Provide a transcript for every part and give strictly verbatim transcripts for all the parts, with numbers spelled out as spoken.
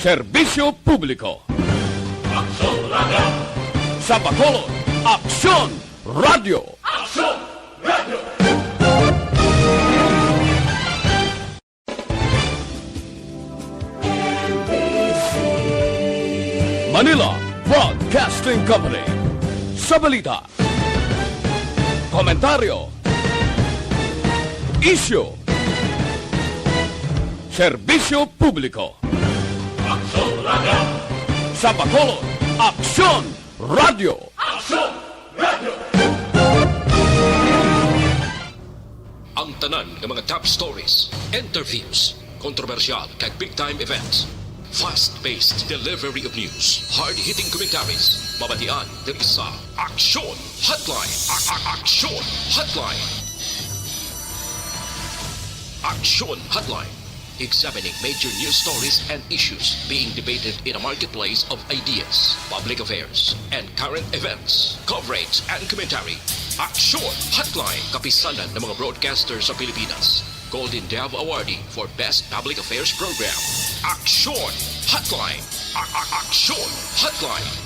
Serbisyo publiko. Aksyon Radio. Sa Bacolod, Aksyon Radio. Aksyon Radio. Manila Broadcasting Company. Sa balita, komentaryo, isyu, serbisyo publiko. Aksyon Radio. Sa Bacolod, Aksyon Radio. Aksyon Radio. Ang tanan nga mga top stories, interviews, kontrobersyal kag big time events. Fast-paced delivery of news, hard-hitting commentaries, mabatian diri sa Aksyon Hotline. A- a- Aksyon Hotline. Aksyon Hotline. Examining major news stories and issues being debated in a marketplace of ideas, public affairs, and current events. Coverage and commentary. Aksyon Hotline. Kapisanan ng mga broadcaster sa Pilipinas. Golden Dove Awardee for Best Public Affairs Program. Aksyon Hotline. A- a- Aksyon Hotline.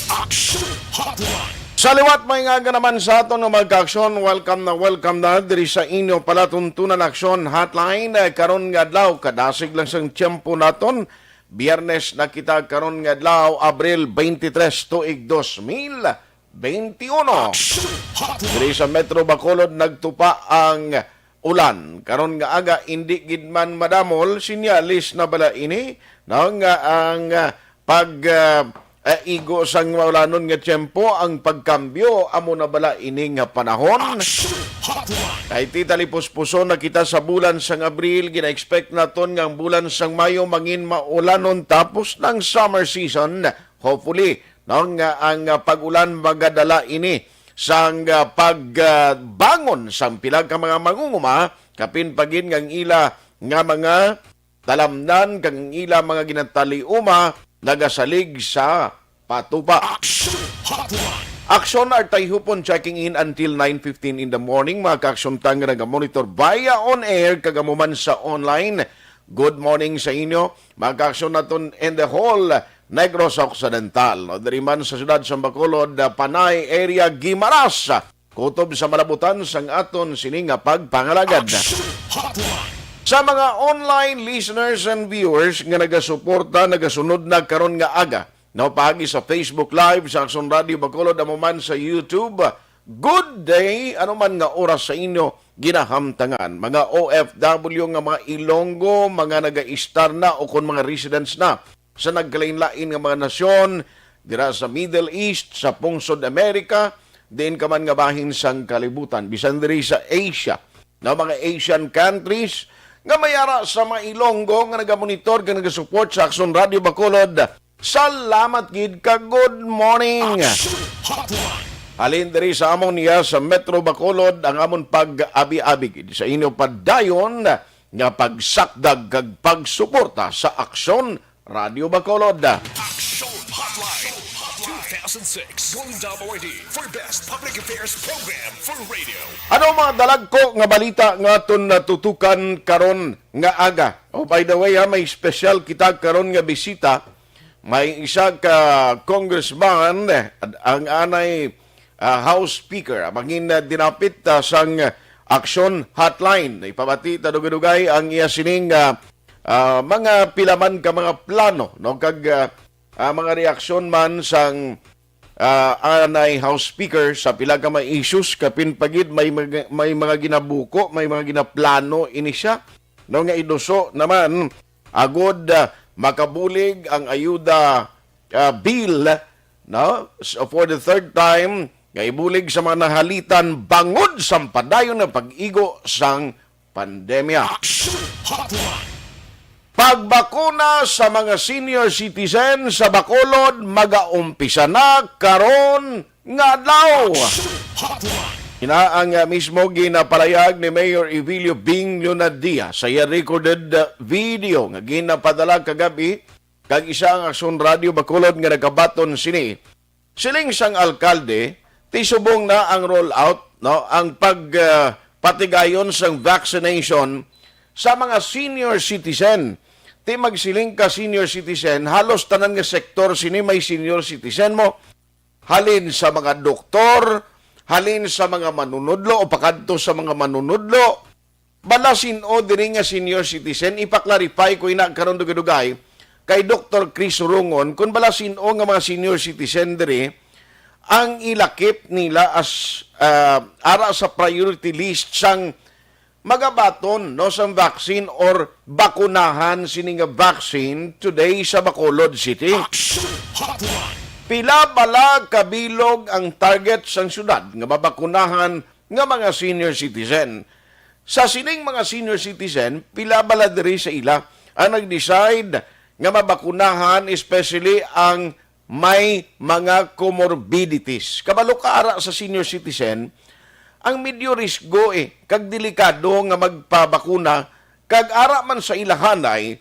Aksyon Hotline. Sa liwat, maayong aga naman sa aton nga mga kaaksyon. Welcome na welcome na diri sa inyo palatuntunan, Aksyon Hotline. Eh, karon nga adlaw, kadasig lang sang tiyempo naton. Biyernes na kita karon nga adlaw, Abril twenty-three, tuig dos mil twenty-one. Aksyon Hotline. Diri sa Metro Bacolod, nagtupa ang ulan. Karon nga aga, indi gid man madamol, sinyalis na bala ini, no, nga ang, ah, pag, ah, ah, igo sang maulanon nga tiyempo, ang pagkambyo, amo na bala ini nga panahon? Aksyon Hotline. Kay titali puspuson na kita sa bulan sang Abril, gina-expect naton nga ang bulan sang Mayo mangin maulanon, tapos ng summer season. Hopefully, no, nga ang, ah, pag-ulan magadala ini sang, ah, pag, ah, bangon sang pila ka mga mangunguma, kapin pa gid nga ang ila nga mga talamnan kag ang ila mga ginataliuma nagasalig sa patupa. Aksyon Hotline. Aksyon Artayhupon checking in until nine fifteen in the morning. Mga kaaksyon ta nga naga-monitor via on air kag amo man sa online. Good morning sa inyo. Mga kaaksyon naton in the whole Negros Occidental, no? Diri man sa siyudad sa Bacolod, ah, Panay area, Guimaras, kutob sa malabutan sang aton sini nga pagpangalagad. Aksyon Hotline. Sa mga online listeners and viewers nga nagasuporta, nagasunod na karon nga aga, no, paagi sa Facebook Live sa Aksyon Radio Bacolod, amo man sa YouTube, good day, ano man nga oras sa inyo ginahamtangan. Mga O F W nga mga Ilonggo, mga nagaistar na o kon mga residents na sa nagkalain-lain nga mga nasyon, dira sa Middle East, sa pungsod Amerika, diin ka man nga bahin sang kalibutan, bisan diri sa Asia, nga mga Asian countries, nga may ara sa mga Ilonggo nga nagamonitor kag nagasupport sa Aksyon Radio Bacolod. Salamat gid kag good morning. Aksyon Hotline. Halin diri sa amon niya sa Metro Bacolod ang amon pag-abi-abi gid sa inyo padayon nga pagsakdag kag pagsuporta sa Aksyon Radio Bacolod. Aksyon Hotline two thousand six Golden Dove Awardee for Best Public Affairs Program for Radio. Ano mga dalagko nga balita nga aton natutukan karon nga aga? Oh, by the way, ha, may special kita karon nga bisita. May isa ka congressman, eh, ang anay, ah, House Speaker, ang mangin, ah, dinapit, ah, sang Aksyon Hotline. Ipabati ta dugay-dugay ang iya sining, ah, ah, mga pila man ka mga plano, no, kag, ah, ah, mga reaksyon man sang, ah, anay House Speaker sa pila ka mga issues, kapin pa gid may mga, may mga ginabuko, may mga ginaplano ini siya, no, nga iduso naman agud, ah, makabulig ang ayuda, ah, bill, no, s-, for the third time, nga ibulig sa mga nahalitan bangod sa padayon nga pag-igo sang pandemya. Aksyon Hotline. Pagbakuna sa mga senior citizen sa Bacolod magaumpisa na karon nga adlaw. Aksyon Hotline. Ina ang, ah, mismo ginapalayag ni Mayor Evilio Bing Leonadia sa iya recorded, ah, video nga ginapadala kagabi kag isa ang Aksyon Radio Bacolod nga nagabaton sini. Siling sang alkalde, ti subong na ang rollout, no, ang pag, ah, patigayon sang vaccination sa mga senior citizen. Ti magsiling ka senior citizen, halos tanan nga sektor sini may senior citizen mo. Halin sa mga doktor, halin sa mga manunudlo o pakadto sa mga manunudlo. Bala sin-o diri nga senior citizen, ipa-clarify ko ina karon dugay-dugay kay Doktor Chris Urungon, kung bala sin-o nga mga senior citizen diri ang ilakip nila as, ah, ara sa priority list sang magabaton, no, sang vaccine or bakunahan sini nga vaccine today sa Bacolod City. Action Hotline. Pila bala ka bilog ang target sang syudad nga mabakunahan nga mga senior citizen? Sa sining mga senior citizen, pila bala diri sa ila ang nag-decide nga mabakunahan, especially ang may mga comorbidities? Kabalo ka, ara sa senior citizen, ang medyo risgo, eh, kag delikado nga magpabakuna, kag ara man sa ilahanay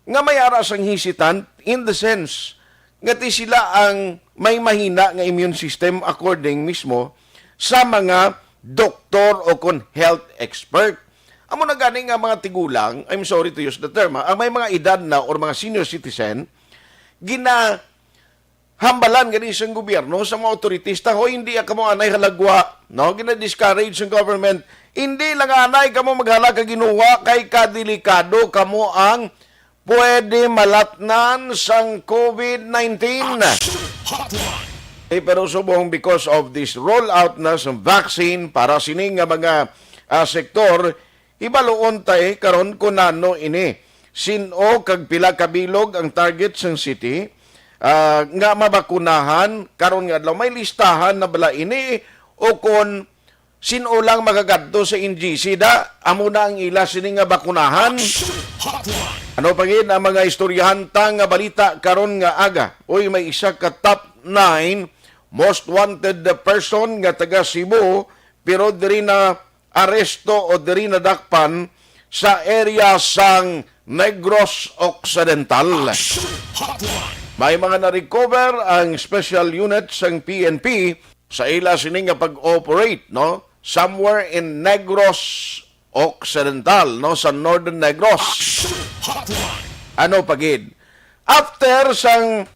nga may ara sang hesitant, in the sense nga ti sila ang may mahina nga immune system, according mismo sa mga doktor o kon health expert. Amo na gani nga mga tigulang, I'm sorry to use the term, ha, ang may mga edad na or mga senior citizen, gina hambalan gani sang gobyerno, sa mga otoritista, "Hoy, hindi kamo anay halagwa," no? Gina-discourage sang government, "Hindi lang anay kamo maghala kag ginuwa kay kadelikado kamo ang pwede malatnan sang covid nineteen." Eh, pero subong, because of this rollout na sa vaccine para sini nga mga, ah, sektor, hibaluon ta, eh, karon kung ano ini. Sin-o kag pila ka bilog ang target sang city, ah, nga mabakunahan karon nga adlaw? May listahan na bala ini, o kon sin-o lang makagadto sa N G C da, amo na ang ila sini nga bakunahan? Ano pa gid ang mga istoryahan ta nga balita karon nga aga? Uy, may isa ka top nine most wanted person nga taga Cebu, pero diri na aresto o diri nadakpan sa area sang Negros Occidental. May mga na-recover ang special unit sang P N P sa ila sini nga pag-operate, no? Somewhere in Negros Occidental, no? Sa Northern Negros. Ano pa gid? After sang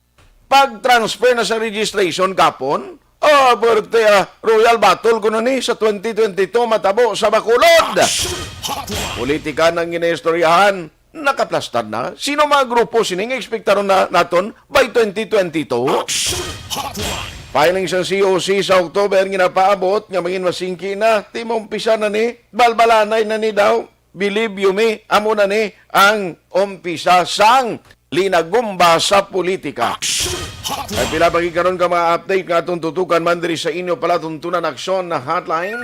pag-transfer na sa registration kapon, oh, pwerte, ah, royal battle kuno ni sa twenty twenty-two matabo sa Bacolod. Politika nang ginaistoryahan, nakaplastar na. Sino mga grupo sini nga ekspektaron na naton by twenty twenty-two? Filing sa C O C sa October nga napaabot nga mangin masingki na, ti maumpisa na ni, balbalanay na ni daw. Believe you me, amo na ni ang umpisa sang linagumba sa politika. Action Hotline. Ay pila pa gid karon ka mga update nga atong tutukan man diri sa inyo palatuntunan aksyon na hotline.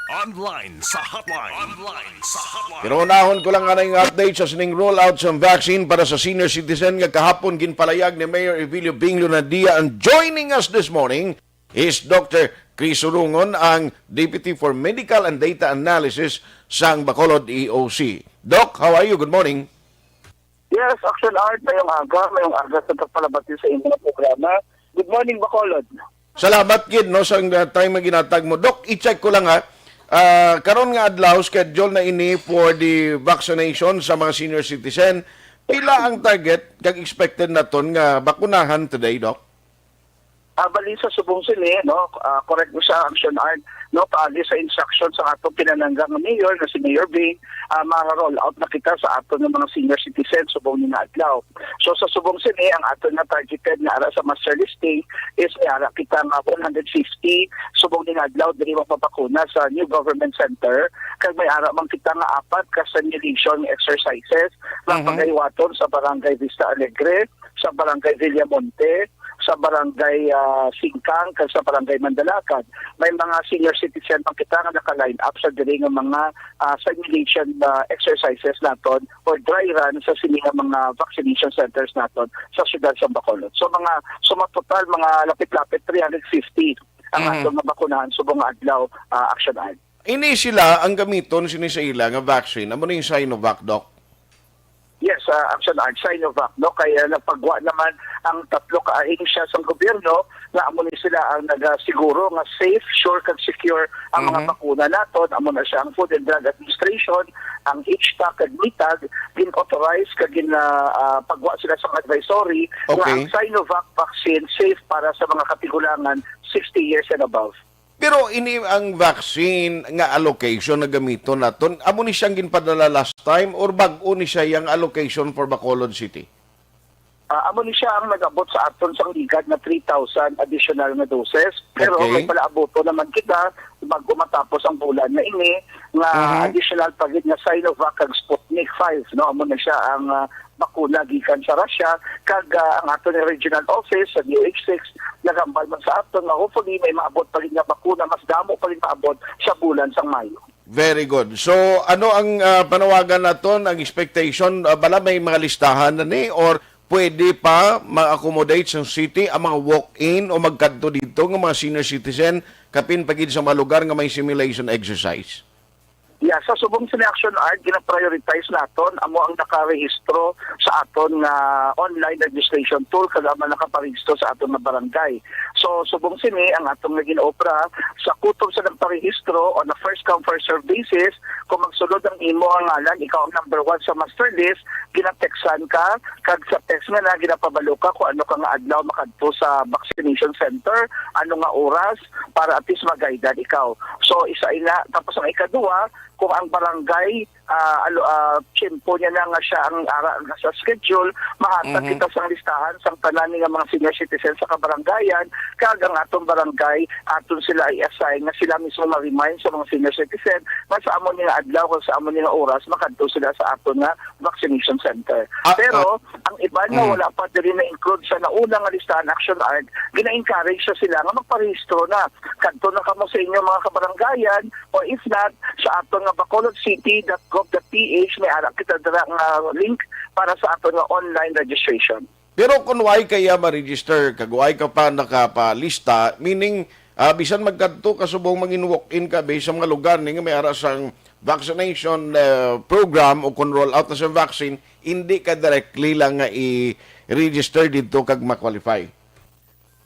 Online sa hotline. Online sa hotline. Pero unahon ko lang anay nga update sa sining rollout sa vaccine para sa senior citizen nga kahapon ginpalayag ni Mayor Evilio Bing Lunadia. And joining us this morning is Doctor Chris Urungon, ang Deputy for Medical and Data Analysis sang Bacolod E O C. Doc, how are you? Good morning. Yes, Action Art, mayong aga, mayong aga sa pagpalabati sa inyong programa. Good morning, Bacolod. Salamat gid, no, sa, uh, time nga ginatag mo. Doc, i-check ko lang, ha. Ah, karon nga adlaw, schedule na ini for the vaccination sa mga senior citizen. Pila ang target kag expected naton nga bakunahan today, Doc? Ah, bali sa subong sini, no, ah, correct mo sa Action Art, no, paagi sa instruction sa atong pinalangga nga mayor, nga si Mayor Bing, ah, ma-roll out na kita sa aton nga mga senior citizens subong ni nga adlaw. So, sa subong sini, ang aton nga targeted nga ara sa master listing is may ara kita nga one hundred fifty subong ni nga adlaw diri mapabakuna sa New Government Center, kag may ara man kita nga apat ka simulation exercises nga Mhm. pagahiwaton sa Barangay Vista Alegre, sa Barangay Villamonte, sa Barangay, ah, Singkang, kag sa Barangay Mandalacan. May mga senior citizen man kita nga naka-line up sa diri nga mga, ah, simulation, ah, exercises naton or dry run sa sini nga mga vaccination centers naton sa siyudad sa Bacolod. So, mga, sumatotal, mga lapit-lapit three hundred fifty ang Mhm. aton mabakunahan subong nga adlaw, ah, Action Art. Ini sila ang gamiton sini sa ila nga vaccine. Amo ni Sinovac, Doc? Yes, uh, Action Art, Sinovac, no? Kay uh, nagpagwa naman ang tatlo ka ahensya sa gobyerno nga amo ni sila ang nagasiguro nga safe, sure, kag secure ang mga Mhm. bakuna naton. Amo na siya ang Food and Drug Administration, ang HTAC, kag MITAG, gin-authorize kag gin, uh, uh, pagwa sila sa advisory nga Okay. ang Sinovac vaccine safe para sa mga katigulangan sixty years and above. Pero ini ang vaccine nga allocation na gamiton naton, amo ni siyang ginpadala last time or bag-o ni siya yang allocation for Bacolod City? Ah, amo ni siya ang nag-abot sa aton sang ligad na three thousand additional nga doses. Pero Okay. may palaabuton naman kita bago matapos ang bulan na ini nga Mhm. additional pa gid nga Sinovac kag Sputnik five, no? Amo na siya ang ah, bakuna gikan sa Russia, kag ah, ang aton nga regional office sa D O H six nagambal man sa aton nga hopefully may maabot pa gid nga bakuna, mas damo pa gid maabot sa bulan sang Mayo. Very good. So, ano ang ah, panawagan naton, ang expectation? Ah, bala may mga listahan na ni or pwede pa ma-accommodate sa city ang mga walk-in o magkadto dito nga mga senior citizen kapin pa gid sa mga lugar nga may simulation exercise? Yeah, sa subong sini Action Art, gina-prioritize naton amo ang nakarehistro sa aton nga online registration tool kag ang mga nakaparehistro sa aton nga barangay. So, subong sini ang aton nga gin-obra sa kutob sa nagparehistro on a first come first serve basis. Kung magsulod ang imo nga ngalan, ikaw ang number one sa master list, ginatextan ka, kag sa text nga na ginapabalo ka kung ano ka nga adlaw makadto sa vaccination center, ano nga oras, para at least ma-guidean ikaw. So, isa ina. Tapos ang ikaduha, kung ang barangay, ah, alo, ah, tiyempo niya na nga siya ang ara nga sa schedule, mahatag Mhm. kita sang listahan sang tanan nga mga senior citizens sa kabarangayan, kag ang atong barangay, aton sila i-assign nga sila mismo ma-remind sa mga senior citizen nga sa amo ni nga adlaw kag sa amo ni nga oras makadto sila sa aton nga vaccination center. Ah, Pero ah, ang iban nga mm. wala pa diri na-include sa nauna nga listahan, Action Art, gina-encourage sa sila nga magparehistro na. Kadto na kamo sa inyo mga kabarangayan, or if not, sa aton nga bacolodcity dot gov dot P H, may ara kita dira nga link para sa aton nga online registration. Pero kung way ka iya ma-register, kag way ka pa nakapalista, meaning, ah, bisan magkadto ka subong mangin walk-in ka, be, sa mga lugar ni nga may ara sang vaccination, eh, program o kung roll out na sa vaccine, hindi ka directly lang nga i-register dito kag ma-qualify.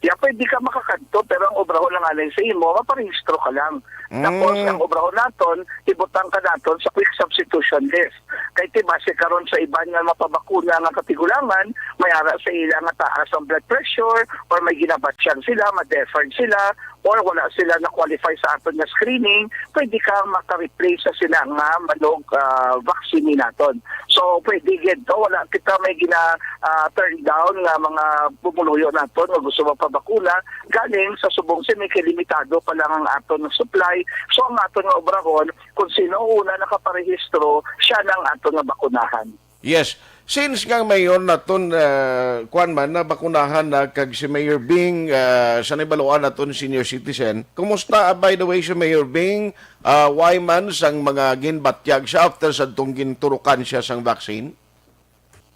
Ya, pwede ka makakadto, pero ang obrahon lang anay sa imo, maparehistro ka lang. Tapos, Mm. ang obrahon naton, ibutang ka naton sa quick substitution list. Kay ti base karon sa iban nga mapabakuna nga katigulangan, may ara sa ila nga taas ang blood pressure or may ginabatyag sila, ma-deferred sila, or wala sila na-qualify sa aton nga screening, pwede ka maka-replace sa sila nga manog, ah, vaccine naton. So, pwede gid, no? Wala kita may gina, ah, turn down nga mga pumuluyo naton nga gusto magpabakuna. Galing sa subong sini kay limitado pa lang ang aton nga supply. So, ang aton nga obrahon, kung sino una nakaparehistro, siya na ang aton nga bakunahan. Yes. Since nga mayor naton, ah, kuwan man, nabakunahan na kag si Mayor Bing, ah, sa nahibaluan naton senior citizen, kumusta, ah, by the way, si Mayor Bing? Ah, why man sang mga ginbatyag siya after sa tong ginturukan siya sang vaccine?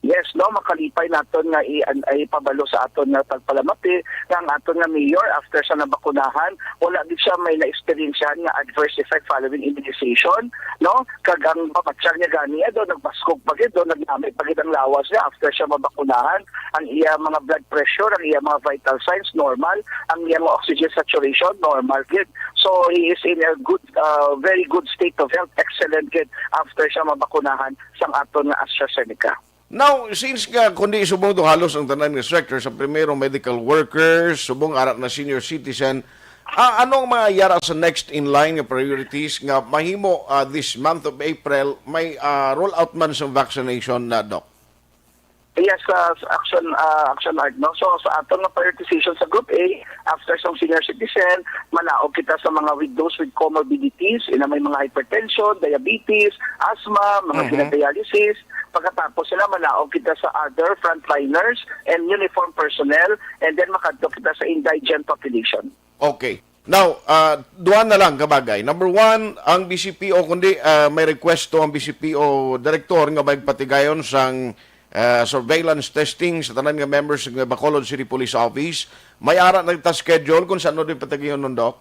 Yes, no, makalipay naton nga i-, an-, ipabalo sa aton nga pagpalamati nga ang aton nga mayor, after sa nabakunahan, wala gid siya may naeksperyensyahan nga adverse effect following immunization, no? Kag ang pamatyag niya gani, eh, do, nagbaskog pa gid, do, nagnami pa gid ang lawas niya after siya mabakunahan. Ang iya mga blood pressure, ang iya mga vital signs, normal. Ang iya mga oxygen saturation, normal gid. So, he is in a good, uh, very good state of health, excellent gid after siya mabakunahan sang aton nga AstraZeneca. Now, since nga kundi subong to halos ang tanan nga sector, sa primero medical workers, subong ara na senior citizen, ah, ano ang mga yara sa next in line nga priorities nga mahimo, ah, this month of April may, ah, roll out man sa vaccination na, Doc? Yes, sa, sa action, ah, action art, no? So, sa aton nga prioritization sa Group A, after sa senior citizen, manaog kita sa mga with those with comorbidities, ina may mga hypertension, diabetes, asthma, mga Mhm. pinadialysis. Pagkatapos sila, manaog kita sa other frontliners and uniform personnel, and then makadto kita sa indigent population. Okay. Now, ah, duha na lang ka bagay. Number one, ang B C P O, kundi, ah, may request to ang B C P O director nga magpatigayon sang, ah, surveillance testing sa tanan nga members nga Bacolod City Police Office. May ara na ta schedule kung saan di patigayon nun, Doc?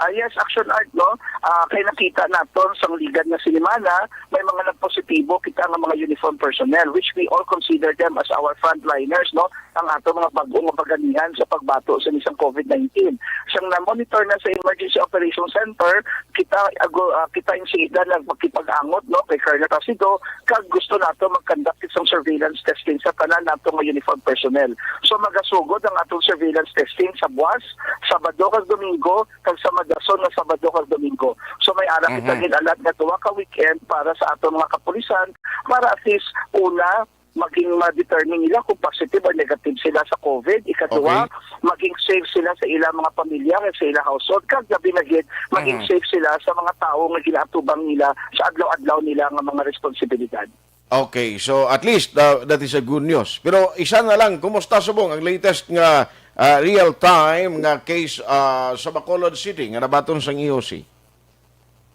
Ah, yes, Action Art, no? Ah, kay nakita naton sang ligad nga sinimana, may mga nagpositibo kita nga mga uniform personnel, which we all consider them as our frontliners, no? Ang ato mga bag-o nga baganihan sa pagbato sa isang COVID nineteen. Sang na-monitor na sa Emergency Operation Center, kita ago, ah, kita ang sila nagpakipag-angot, no, kay Colonel Placido, kag gusto nato mag-conduct isang surveillance testing sa tanan nato nga uniform personnel. So, magasugod ang atong surveillance testing sa buwas, Sabado kag Domingo, kag sa madason nga Sabado kag Domingo. So, may ara kita Mhm. gin-alat nga duha ka weekend para sa aton mga kapulisan, para at least, una, maging ma-determine nila kung positive or negative sila sa COVID. Ikaduha, Okay. maging safe sila sa ilang mga pamilya, sa ilang household, kag labi na gid, maging Mhm. safe sila sa mga tawo nga ginaatubang nila sa adlaw-adlaw nila nga mga responsibilidad. Okay, so at least, uh, that is a good news. Pero isa na lang, kumusta subong ang latest nga, uh, real-time nga case, uh, sa Bacolod City nga nabaton sang E O C?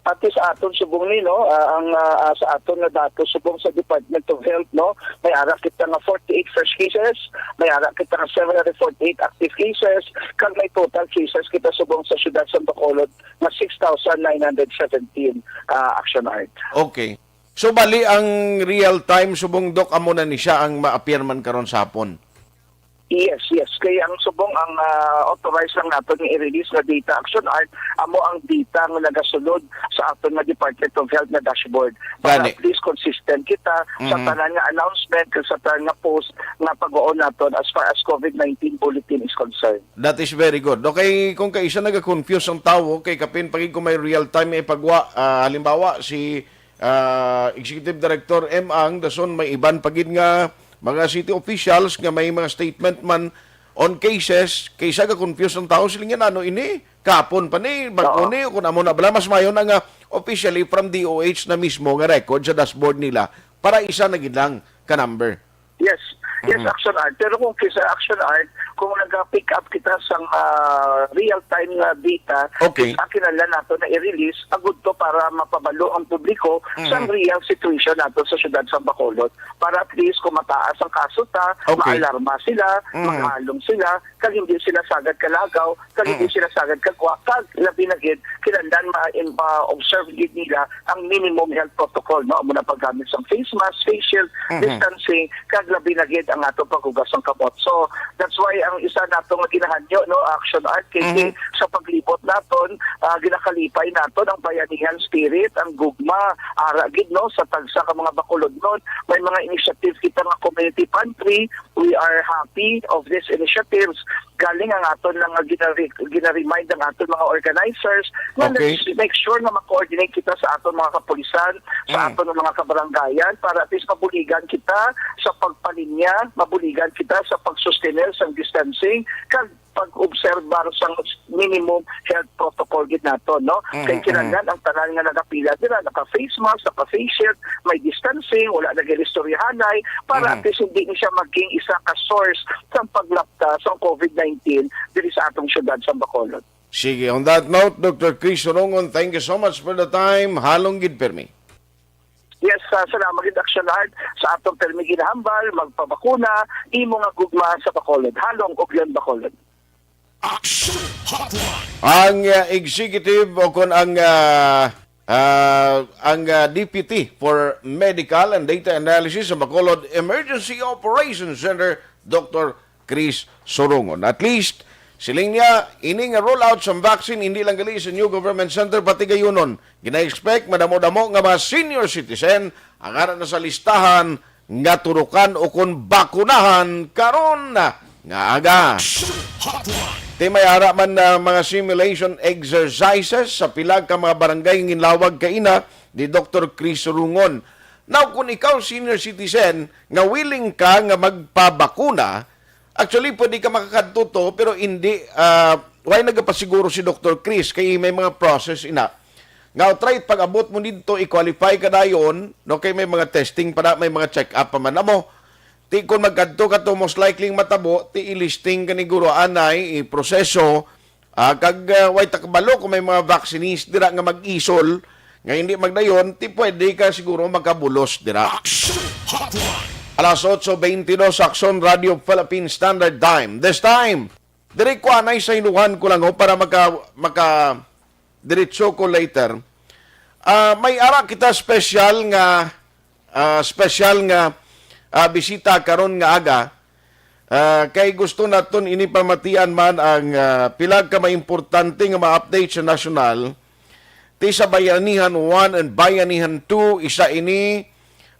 At least sa aton subong ni, no, ah, ang, ah, ah, sa aton nga datos subong sa Department of Health, no, may ara kita nga forty-eight fresh cases, may ara kita nga seven hundred forty-eight active cases, kag may total cases kita subong sa siyudad sa Bacolod nga six thousand nine hundred seventeen, ah, Action Art. Okay. So, bali ang real time subong, Doc, amo na ni siya ang maapirman karon sa hapon? Yes, yes. Kay ang subong ang, ah, authorized lang nato nga i-release nga data, Action Art, amo ang data nga nagasulod sa aton nga Department of Health nga dashboard. Para Gani. at least consistent kita sa Mhm. tanan nga announcement kag sa tanan nga post nga pag-uon naton as far as COVID nineteen bulletin is concerned. That is very good. Okay, kung kaisa naga-confuse ang tawo, kay kapin pa gid kung may real time nga ipagwa, ah, halimbawa, si, ah, Executive Director M. Ang, dason may iban pa gid nga mga city officials nga may mga statement man on cases, kay sa ga-confuse ang tawo, sila nga, "Ano ini? Kapon pa ni, bag-o Oo. ni, kung amo na bala, mas mayo na nga officially from D O H na mismo nga record sa dashboard nila para isa na gid lang ka number." Yes. Yes, Mhm. Action Art. Pero kung kisa Action Art, kung nag-pick up kita sang, ah, real-time nga data, Okay. is akin na lang nato na i-release, agud to para mapabalo ang publiko Mhm. sang real situation nato sa siyudad sa Bacolod. Para at least kung mataas ang kaso ta, Okay. maalarma sila, Mhm. maghalong sila, kag hindi sila sagad kalagaw, kag hindi Mm. sila sagad kagwa, kag labi na gid, kinahanglan ma-, ma-observe gid nila ang minimum health protocol, no? Amo na paggamit sang face mask, face shield, Mhm. distancing, kag labi na gid ang ato paghugas sang kamot. So, that's why ang isa nato nga ginahanyo, no, Action Art, kay Mhm. sa paglibot naton, ah, ginakalipay naton ang bayanihan spirit, ang gugma, ara gid, no, sa tagsa ka mga Bacolodnon. May mga initiative kita nga community pantry. We are happy of these initiatives. Galing ang aton lang nga ginari-, ginaremind ang aton mga organizers na Okay. let's make sure na ma-coordinate kita sa aton mga kapulisan, sa Mm. aton mga kabarangayan, para at least mabuligan kita sa pagpalinya, mabuligan kita sa pagsustener sang distancing, kag pag-obserbar sang minimum health protocol gid nato, no? Mhm, Kay kinahanglan mhm. ang tanan nga nagapila dira, naka-face mask, naka-face shield, may distancing, wala nag-iristoryahanay, para Mhm. at least hindi ni siya maging isa ka source sang paglapta sang COVID nineteen diri sa atong syudad sa Bacolod. Sige, on that note, Doctor Chris Sorongon, thank you so much for the time. Halong gid permi. Yes, ah, salamat gid, Action Art, sa atong permi ginahambal, magpabakuna, imo nga gugma sa Bacolod. Halong ug Leon Bacolod. Action Hotline. Ang, ah, executive o kon ang, ah, ah, ang, ah, Deputy for Medical and Data Analysis sa Bacolod Emergency Operations Center, Doctor Chris Sorongon. At least, siling niya, ini nga rollout sa vaccine hindi lang gali sa new government center, pati gayunon, gina-expect madamo-damo nga mga senior citizen ang ara na sa listahan nga turukan o kon bakunahan karon nga aga. Action Hotline. Ti may ara man na mga simulation exercises sa pila ka mga barangay nga ginlawag kaina ni Doctor Chris Sorongon. Now, kung ikaw senior citizen nga willing ka nga magpabakuna, actually, pwede ka makakadto to, pero hindi, ah, why nagapasiguro si Doctor Chris? Kay may mga process ina. Nga, try, pag-abot mo dito, i-qualify ka dayon, no? Kay may mga testing pa na, may mga check-up pa man. Amo, ti, kung magkadto ka to, most likely matabo, ti, i-listing ka ni guro, anay, i-proseso, ah, kag, ah, way takbalo kung may mga vaccinees dira nga mag-isol, nga hindi magdayon, ti, pwede ka siguro makabulos dira. Action Hotline. Alas otso beintidos, Action Radio Philippine Standard Time. This time, diri ko anay sa inuhan ko lang, ho, para maka-, maka-, diretso ko later. Ah, may ara kita special nga, ah, special nga, ah, bisita karon nga aga. Ah, kay gusto naton ini pamatian man ang, ah, pila ka maimportante nga mga update sa nasyonal. Ti sa Bayanihan one and Bayanihan two, isa ini,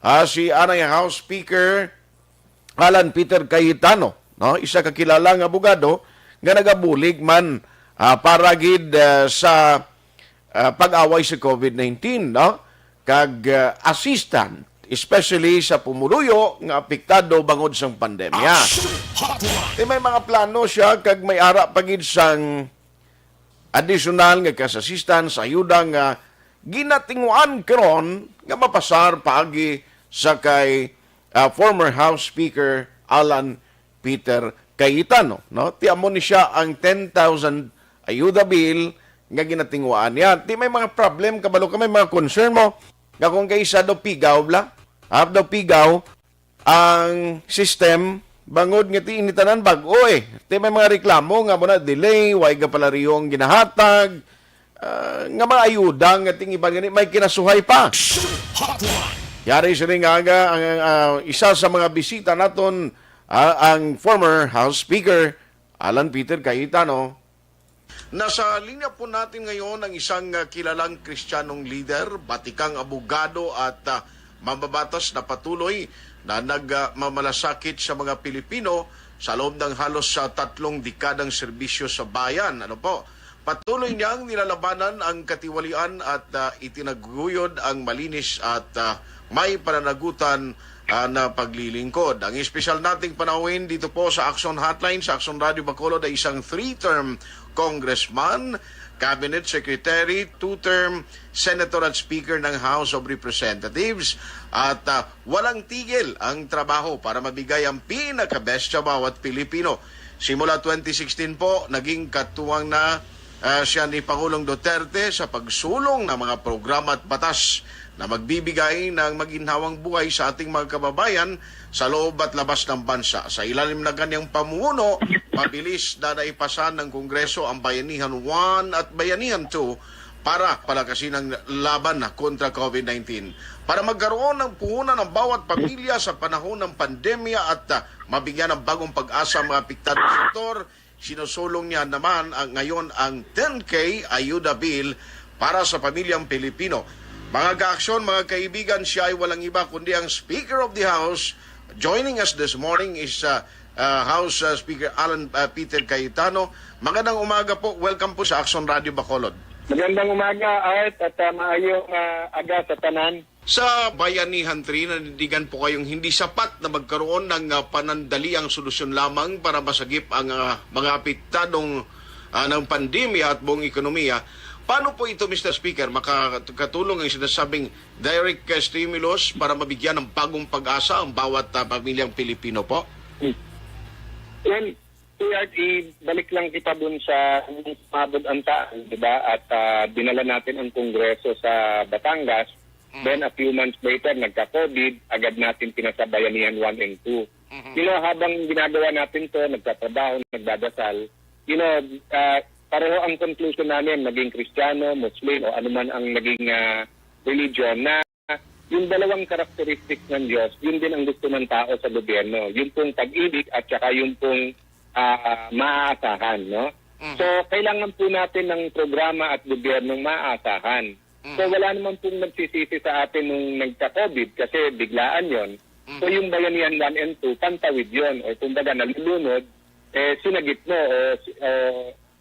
ah, si anay House Speaker Alan Peter Cayetano, no? Isa ka kilala nga abogado nga nagabulig man, ah, para gid, ah, sa, ah, pag-away sa covid nineteen, no? Kag, ah, assistant, especially sa pumuluyo nga apektado bangod sang pandemya. Ti may mga plano siya kag may ara pa gid sang additional nga cash assistance, ayuda nga ginatinguan karon nga mapasar paagi sa kay, ah, former House Speaker Alan Peter Cayetano, no? Ti amo ni siya ang ten thousand ayuda bill nga ginatinguan niya. Ti may mga problem, kabalo ka, may mga concern mo nga kung kay isa daw pigaw bla, half daw pigaw ang system, bangod nga ti ini tanan bag-o eh. Ti may mga reklamo nga mo na delay, way ka pala riyo ang ginahatag, ah, nga mga ayuda nga ting iba gani may kinasuhay pa. Yari sini nga aga ang, ah, isa sa mga bisita naton, ah, ang former House Speaker Alan Peter Cayetano. Nasa linya po natin ngayon ang isang, ah, kilalang Kristiyanong lider, batikang abogado at, ah, mambabatas na patuloy na nagmamalasakit sa mga Pilipino sa loob ng halos sa tatlong dekadang serbisyo sa bayan. Ano po? Patuloy niyang nilalabanan ang katiwalian at, ah, itinaguyod ang malinis at, ah, may pananagutan, ah, na paglilingkod. Ang espesyal nating panauhin dito po sa Action Hotline, sa Action Radio Bacolod ay isang three-term congressman, cabinet secretary, two-term senator at speaker ng House of Representatives. At, ah, walang tigil ang trabaho para mabigay ang pinaka-best sa bawat Pilipino. Simula twenty sixteen po, naging katuwang na, ah, siya ni Pangulong Duterte sa pagsulong ng mga programa at batas na magbibigay ng maginhawang buhay sa ating mga kababayan sa loob at labas ng bansa. Sa ilalim ng kanyang pamumuno, mabilis na naipasa ng Kongreso ang Bayanihan one at Bayanihan two para palakasin ang laban kontra covid nineteen. Para magkaroon ng puhunan ang bawat pamilya sa panahon ng pandemya at, ah, mabigyan ng bagong pag-asa ang mga apektadong sektor, sinusulong niya naman ang, ngayon ang ten K Ayuda Bill para sa pamilyang Pilipino. Mga kaaksyon, mga kaibigan, siya ay walang iba kundi ang Speaker of the House. Joining us this morning is, uh, uh, House, uh, Speaker Alan, uh, Peter Cayetano. Magandang umaga po. Welcome po sa Action Radio Bacolod. Magandang umaga, Art, at, uh, maayong, uh, aga sa tanan. Sa Bayanihan three, nanindigan po kayong hindi sapat na magkaroon ng, ah, panandaliang solusyon lamang para masagip ang, ah, mga apektadong, ah, ng pandemya at buong ekonomiya. Paano po ito, Mister Speaker, makakatulong ang sinasabing direct, ah, stimulus para mabigyan ng bagong pag-asa ang bawat, ah, pamilyang Pilipino po? Well, Kuya Art, ibalik lang kita dun sa nung sumabog ang taas, di ba? At, ah, dinala natin ang Kongreso sa Batangas. Mm. Then, a few months later, nagka-covid, agad natin pinasabayanihan one and two. Mhm. You know, habang ginagawa natin to, nagtatrabaho, nagdadasal, you know, ah, pareho ang conclusion namin, maging Kristiyano, Muslim, o anuman ang naging, ah, religion, na yung dalawang characteristics ng Diyos, yun din ang gusto ng tao sa gobyerno. Yung pong pag-ibig at saka yung pong, ah, maaasahan, no? Mhm. So, kailangan po natin ng programa at gobyernong maaasahan. So, Mhm. wala naman pong nagsisisi sa atin nung nagka-covid kasi biglaan yon. So, Mhm. yung Bayanihan one and two, pantawid yon. O kumbaga, nalulunod, eh, sinagip mo o, o,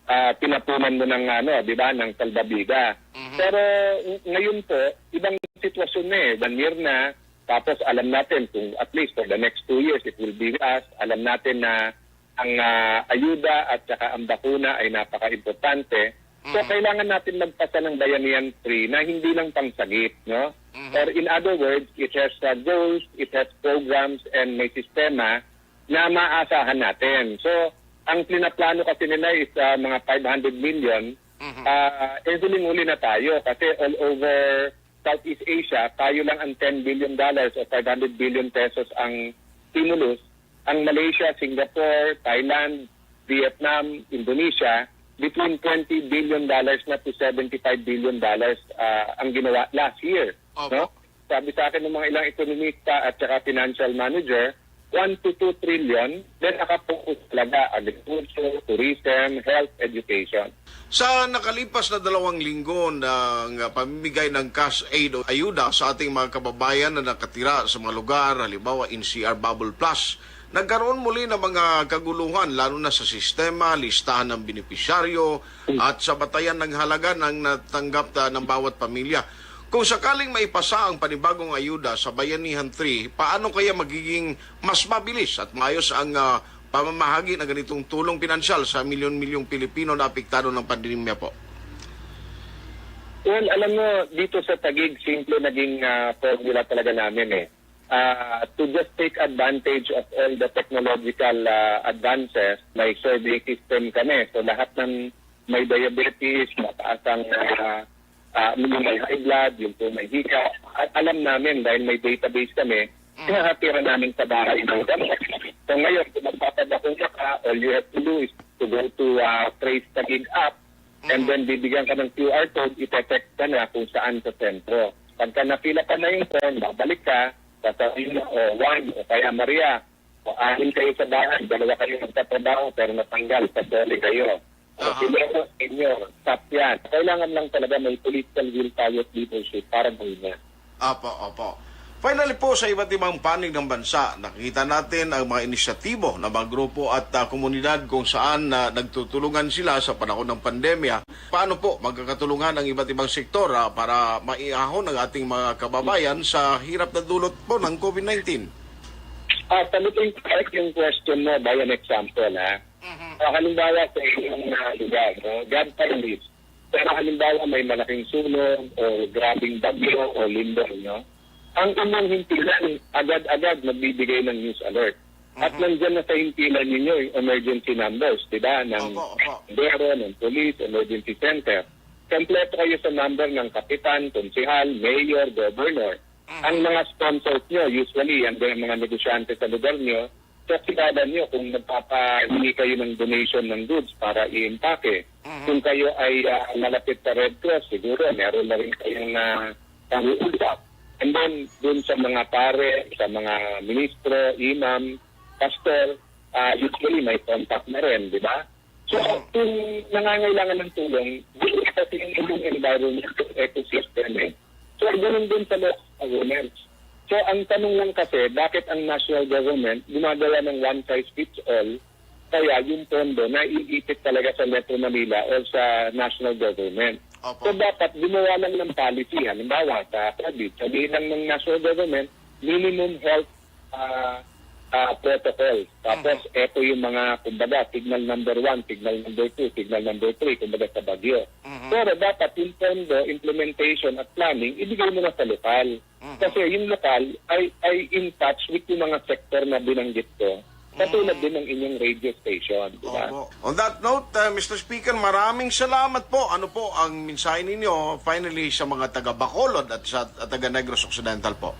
ah, pinapunan mo ng, ano, di ba, ng salbabida. Mhm. Pero ng-, ngayon po, ibang sitwasyon na eh. One year na, tapos alam natin kung at least for the next two years, it will be with us. Alam natin na ang, ah, ayuda at saka ang bakuna ay napaka-importante. So, Mhm. kailangan natin magpasa ng Bayanihan three na hindi lang pangsagip, no? Mhm. Or in other words, it has, ah, goals, it has programs, and may sistema na maasahan natin. So, ang plinaplano kasi nila is, ah, mga five hundred million. Mhm. Ah, eh, huling-huli na tayo kasi all over Southeast Asia, tayo lang ang ten billion dollars o five hundred billion pesos ang stimulus. Ang Malaysia, Singapore, Thailand, Vietnam, Indonesia, between twenty billion dollars na to seventy-five billion dollars, ah, ang ginawa last year, Opo. no? Sabi sa akin ng mga ilang ekonomista at saka financial manager, one to two trillion, then nakapokus talaga agriculture, tourism, health, education. Sa nakalipas na dalawang linggo ng pamimigay ng cash aid o ayuda sa ating mga kababayan na nakatira sa mga lugar, halimbawa N C R Bubble Plus, nagkaroon muli ng mga kaguluhan, lalo na sa sistema, listahan ng benepisyaryo, at sa batayan ng halaga ng natanggap na ng bawat pamilya. Kung sakaling maipasa ang panibagong ayuda sa Bayanihan three, paano kaya magiging mas mabilis at maayos ang, ah, pamamahagi ng ganitong tulong pinansyal sa milyon-milyong Pilipino na apektado ng pandemya po? Well, alam mo, dito sa Taguig, simple naging, ah, formula talaga namin eh. Ah, to just take advantage of all the technological, ah, advances, may survey system kami. So lahat ng may diabetes, mataas ang, ah, ah, yung may high blood, yung po may hika, at alam namin dahil may database kami, Mm. pinahatiran namin sa bahay ng gamot. So ngayon, kung magpapadakong ka, all you have to do is to go to, ah, Trace Taguig app, and Mm. then bibigyan ka ng Q R code, ite-text ka na kung saan sa sentro. Pagka napila ka na yung form, babalik ka, sasabihin mo, "O Juan, o kaya Maria, o anim kayo sa bahay, dalawa kayo nagtatrabaho pero natanggal, pasoli kayo. O Aha. Senior, senior, stop yan." Kailangan lang talaga may political will tayo at leadership para gawin yan. Opo, opo. Finally po, sa iba't ibang panig ng bansa, nakita natin ang mga inisyatibo ng mga grupo at, ah, komunidad kung saan na nagtutulungan sila sa panahon ng pandemya. Paano po magkakatulungan ang iba't ibang sektor, ah, para maiahon ang ating mga kababayan sa hirap na dulot po ng COVID nineteen? Ah, sagutin ko yung question mo by an example, ha? Mhm. Ah, halimbawa sa inyong, ah, lugar, no? God forbid, pero halimbawa, may malaking sunog o grabing bagyo o lindol, no? Ang inyong himpilan, agad-agad magbibigay ng news alert. At Mhm. nandyan na sa himpilan ninyo yung emergency numbers, di ba? Ng Opo, opo. Bureau, ng Police, Emergency Center. Kompleto kayo sa number ng kapitan, konsehal, mayor, governor. Mhm. Ang mga sponsors nyo, usually, ang mga negosyante sa lugar nyo, so, kilala nyo kung magpapahingi kayo ng donation ng goods para i-impake. Mhm. Kung kayo ay, ah, malapit sa Red Cross, siguro meron na rin kayong, ah, pag-uusap. And then, dun sa mga pare, sa mga ministro, imam, pastor, ah, usually may contact na rin, di ba? So, Mhm. kung nangangailangan ng tulong, dito kasi yung inyong environment, yung ecosystem eh. So, ganun din sa local government. So, ang tanong lang kasi, bakit ang national government gumagawa ng one size fits all, kaya yung pondo naiipit talaga sa Metro Manila o sa national government? Opo. So, dapat gumawa lang ng policy. Halimbawa, sa COVID, sabihin lang ng national government, minimum health ah, ah, protocol. Tapos, Mhm. eto yung mga, kumbaga, signal number one, signal number two, signal number three, kumbaga sa bagyo. Mhm. Pero dapat yung pondo, implementation at planning, ibigay mo na sa lokal. Mhm. Kasi yung lokal ay, ay in touch with yung mga sektor na binanggit ko. Katulad Mm. din ng inyong radio station, di ba? Opo. On that note, uh, Mister Speaker, maraming salamat po. Ano po ang mensahe ninyo finally sa mga taga Bacolod at sa, at taga Negros Occidental po?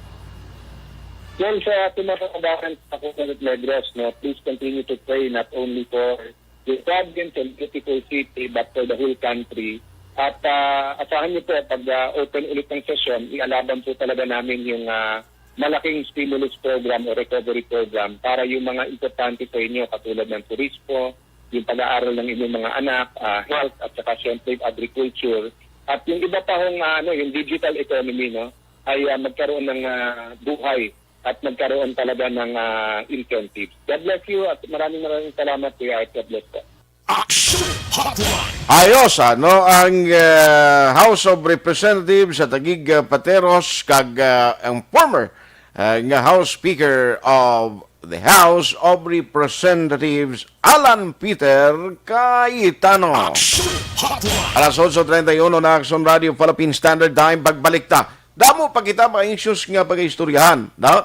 Yan, sa ating mga kababayan sa Bacolod at Negros, no, please continue to pray not only for the province and beautiful city, but for the whole country. At, ah, asahan niyo po, pag, ah, open ulit ng sesyon, ialaban po talaga namin yung, ah, malaking stimulus program o recovery program para yung mga importante sa inyo, katulad ng turismo, yung pag-aaral ng inyong mga anak, ah, health, at saka siyempre agriculture, at yung iba pa hong, ah, ano, yung digital economy, no, ay, ah, magkaroon ng, ah, buhay at magkaroon talaga ng, ah, incentives. God bless you at maraming maraming salamat, Kuya Art. God bless po. Action Hotline. Ayos, ano, ang, ah, House of Representatives sa Taguig, ah, Pateros kag, ah, ang former, ah, nga House Speaker of the House of Representatives, Alan Peter Cayetano. Action Hotline. Alas otso treinta y uno na, Action Radio Philippine Standard Time. Pagbalik ta, damo pa kita mga issues nga pagaistoryahan, no?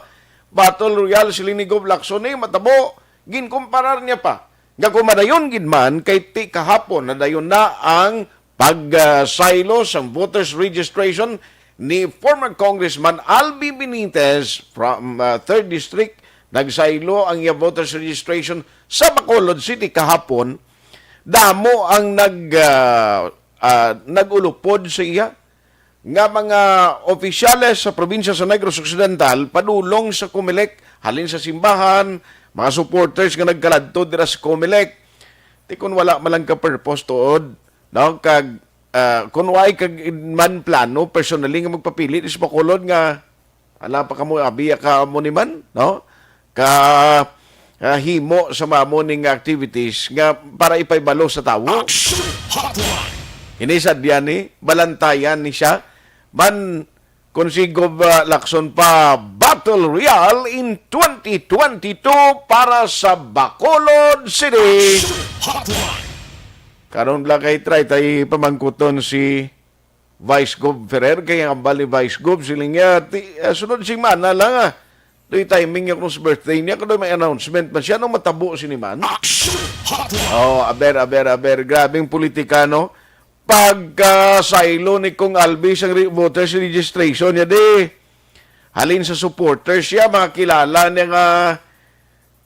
Battle Royale, siling ni Gov Lacson, eh, matabo, ginkumparar niya pa nga kung madayon gid man, kay ti kahapon na dayon na ang pag, ah, saylo sang voters registration ni former Congressman Albi Benitez from, ah, third District. Nagsaylo ang iya voters registration sa Bacolod City kahapon. Damo ang nag, ah, ah, nag-ulupod sa iya nga mga opisyales sa probinsya sa Negros Occidental padulong sa Comelec, halin sa simbahan, mga supporters nga nagkaladto dira sa Comelec. Ti kun wala man lang ka purpose tuod, no? Kag, ah, kun way kag man plano personally nga magpapili sa Bacolod nga ala pa kamo, abi ka mo ni man, no? Ka, ah, himo sa mga mo ning activities nga para ipaibalo sa tawo. Action Hotline. Ini sadya ni, balantayan ni siya. Man, kung si Gov, ah, Lacson pa, Battle Royale in twenty twenty-two para sa Bacolod City. Action Hotline. Karon lang kay try tay pamangkuton si Vice Gov Ferrer, kay ang hambal ni Vice Gov, siling niya, ti, ah, sunod semana lang, ah. Do'y timing niya kung sa birthday niya, kung may announcement man siya, nung matabo sini man. Action Hotline. Oh, aber, aber, aber. Grabing politikano. Pagkasaylo ni Kong Albi sang re-, voters registration niya, di. Halin sa supporters siya, mga kilala niya nga